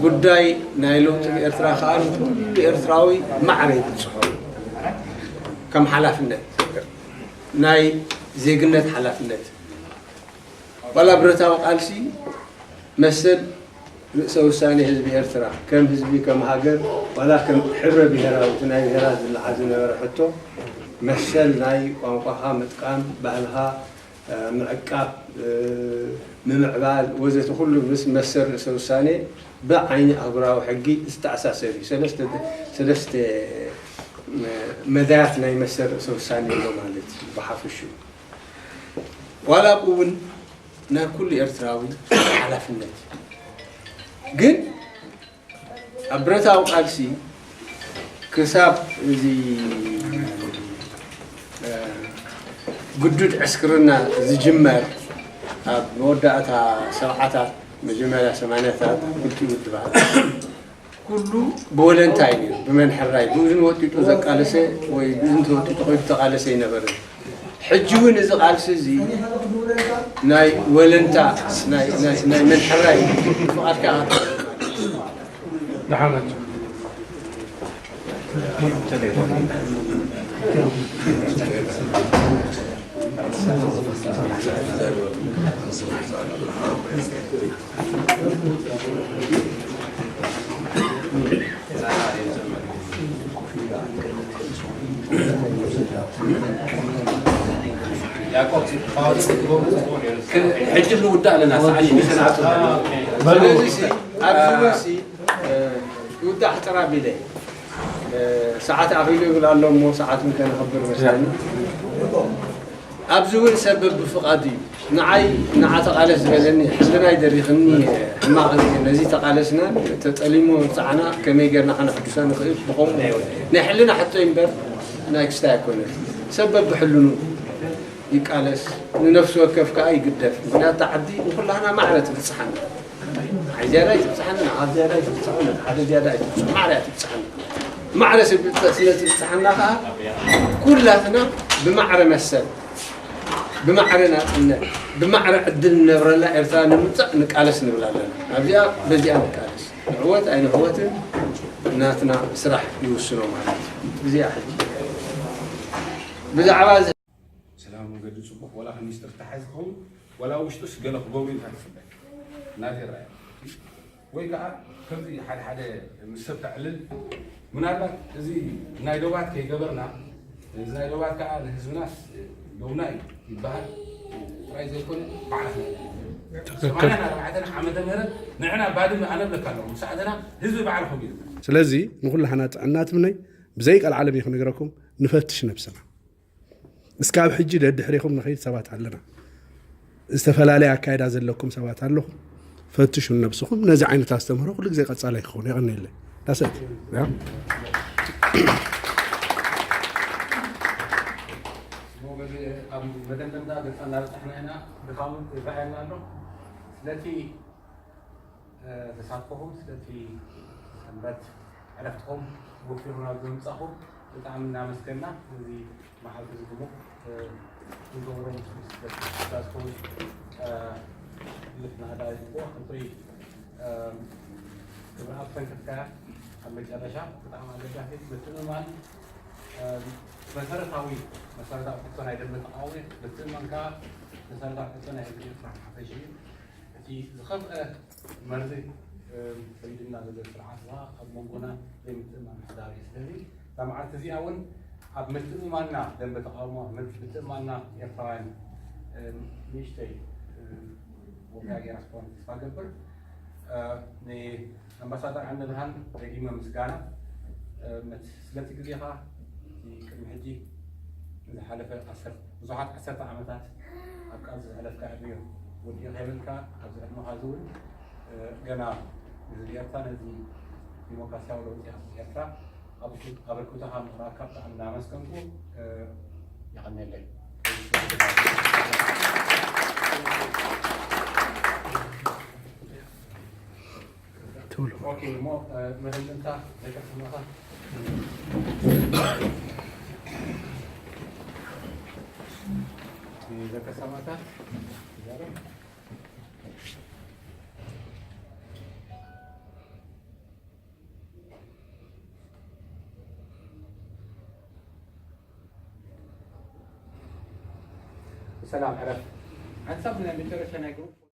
ጉዳይ ናይ ለውጢ ኤርትራ ከዓ ንኩሉ ኤርትራዊ ማዕረ ይብፅሖ። ከም ሓላፍነት፣ ናይ ዜግነት ሓላፍነት። ዋላ ብረታዊ ቃልሲ መሰል ርእሰ ውሳኔ ህዝቢ ኤርትራ፣ ከም ህዝቢ፣ ከም ሃገር፣ ዋላ ከም ሕብረ ብሄራዊ፣ እቲ ናይ ብሄራት ዝለዓል ዝነበረ ሕቶ፣ መሰል ናይ ቋንቋኻ ምጥቃም፣ ባህልኻ፣ እ፣ ምዕቃብ፣ እ፣ ምምዕባል ወዘተ ኩሉ ምስ መሰል ርእሰ ውሳኔ ብዓይኒ ኣህጉራዊ ሕጊ ዝተኣሳሰር እዩ። ሰለስተ፣ ሰለስተ፣ እ፣ መዳያት ናይ መሰል ርእሰ ውሳኔ ኣሎ ማለት እዩ ብሓፈሽኡ። ዋላ እውን ናይ ኩሉ ኤርትራዊ ሓላፍነት እዩ። ግን ኣብ ብረታዊ ቃልሲ ክሳብ እዚ፣ እ፣ ግዱድ ዕስክርና ዝጅመር ኣብ መወዳእታ ሰብዓታት መጀመርያ ሰማንያታት ክልቲኡ ውድባት ኩሉ ብወለንታ እዩ ነይሩ። ብመን ሕራይ ብእዝን ወጢጡ ዘቃለሰ ወይ ብእዝን ተወጢጡ ከይዱ ተቃለሰ ኣይነበረን። ሕጂ እውን እዚ ቃልሲ እዚ ናይ ወለንታ፣ ናይ፣ ናይ፣ ናይ መን ሕራይ ፍቓድካ ንሓመድ። ሕጂ ክንውዳእ ኣለና። ሰዓት ይሰናዕቱ። ስለዚ ሲ ኣብዚ እውን ሲ፣ እ፣ ይውዳእ ሕፅር ኣቢለ፣ እ፣ ሰዓት ኣኺሉ ይብል ኣሎ እሞ ሰዓት እውን ከነኽብር መሳኒ። ኣብዚ እውን ሰብ በብፍቓዱ እዩ። ንዓይ ንዓ ተቓለስ ዝበለኒ ሕልናይ ደሪኽኒ ሕማቕ ግዜ ነዚ ተቓለስናን ተጠሊሙ መብፅዓና ከመይ ጌርና ከነሕድሶ ንኽእል ብኸምኡ ናይ ሕልና ሕቶ እዩ እምበር ናይ ክስታይ ኣይኮነን። ሰብ በብሕልኑ ይቃለስ፣ ንነፍሲ ወከፍ ከዓ ይግደፍ። ምክንያቱ እታ ዓዲ ንኩላህና ማዕረ ትብፅሓና። ንዓይ ዝያዳ ይትብፅሓኒ፣ ንዓኻ ዝያዳ ይትብፅሓኒ፣ ሓደ ዝያዳ ይትብፅሓኒ፣ ማዕረ እያ ትብፅሓኒ። ማዕረ ስለ ትብፅሓና ከዓ ኩላትና ብማዕረ መሰል፣ ብማዕረ ናፅነት፣ ብማዕረ ዕድል ንነብረላ ኤርትራ ንምምፃእ ንቃለስ ንብል ኣለና። ኣብዚኣ በዚኣ ንቃለስ። ንዕወት ኣይንዕወትን ናትና ስራሕ ይውስኖ ማለት እዩ። እዚኣ ሕጂ ብዛዕባ እዚ ሰላም መንገዲ ጽቡቕ፣ ዋላ ከም ሚስጥር ተሓዝ ክኸውን፣ ዋላ ኣብ ውሽጡስ ገለ ክገብሩ ኢልካ ትጽበ። ናተይ ራእይ። ወይ ከኣ ከምዚ ሓደ ሓደ ምስ ሰብ ተዕልል፣ ምናልባት እዚ ናይ ዶባት ከይገበርና፣ እዚ ናይ ዶባት ከኣ ንህዝብናስ ዶብና እዩ ይበሃል ጥራይ ዘይኮነ፣ ባዕልና ትኽክል። ሰማንያን ኣርባዕተን ዓመተ ምህረት ንሕና ባድመ ኣነ እብለካ ኣለኹ፣ ምስ ኣተና ህዝቢ ባዕልኹም እዩ። ስለዚ ንኹላህና ጥዕና ትምነይ፣ ብዘይ ቀልዓለም እዩ ክነግረኩም፣ ንፈትሽ ነብስና። እስካብ ሕጂ ደድሕሪኹም ንኸይድ ሰባት ኣለና። ዝተፈላለየ ኣካይዳ ዘለኩም ሰባት ኣለኹም። ፈትሹ ነብስኹም። ነዚ ዓይነት ኣስተምህሮ ኩሉ ግዜ ቀጻላይ ክኸውን የቐንየለይ። ዳሰት። ያ። ኣብ መደምደምታ ገጻ እናበጻሕና ኢና። ድኻሙ ይረኣየና ኣሎ። ስለቲ ተሳትፎኹም፣ ስለቲ ሰንበት ዕረፍትኹም ወፊርና ብምምጻኹም ብጣዕሚ እናመስገና፣ እዚ መዓልቲ እዚ ድሙቕ፣ እ፣ ክንገብሮ ምስ፣ ምስ፣ ምስ፣ ምስ፣ እ፣ ብዙሕ ናህዳ ይግብኦ። ክንትሪ፣ እ፣ ክብሪ ኣብ ሰንክትካያ ኣብ መጨረሻ ብጣዕሚ ኣገዳሲ ምትእምማን፣ እ፣ መሰረታዊ፣ መሰረታዊ ሕቶ ናይ ደንበ ተቓውሞ፣ ምትእምማን ከኣ መሰረታዊ ሕቶ ናይ ህዝቢ ኤርትራ ሓፈሽ እዩ። እቲ ዝኸፍአ መርዚ፣ እ፣ ከይድና ዘሎ ስርዓት ኸኣ ኣብ መንጎና ዘይምትእምማን ምሕዳር እዩ። ስለዚ እዛ መዓልቲ እዚኣ እውን ኣብ ምትእምማንና ደንበ ተቓውሞ፣ ምት-፣ ምትእምማንና ኤርትራውያን፣ እ፣ ንእሽተይ፣ እ፣ ወፍያ ገይራ ክትኮን ተስፋ ገብር። እ፣ ንኣምባሳደር ዓንደብርሃን ደጊመ ምስጋና፣ እ፣ መት-፣ ስለቲ ግዜኻ እቲ ቅድሚ ሕጂ ዝሓለፈ ዓሰርተ፣ ብዙሓት ዓሰርተ ዓመታት ኣብ ቃልሲ ዘሕለፍካ ዕድመ ወዲኡ ከይበልካ፣ ኣብዚ ዕድመኻ እዚ እውን፣ እ፣ ገና ንህዝቢ ኤርትራ ነዚ ዲሞክራሲያዊ ለውጢ ኣብ ኤርትራ ኣበርክ-፣ ኣበርክቶኻ ምቕራብካ ብጣዕሚ እናመስገንኩ፣ እ፣ የቐንየለይ። ቶሎ ኦኬ፣ እሞ መደምደምታ ደቂ ሰማዕታ፣ ደቂ ሰማዕታ። ሰላም ዕረፍ። ሓንሳብ ናይ መጨረሻ ናይ ግሩፕ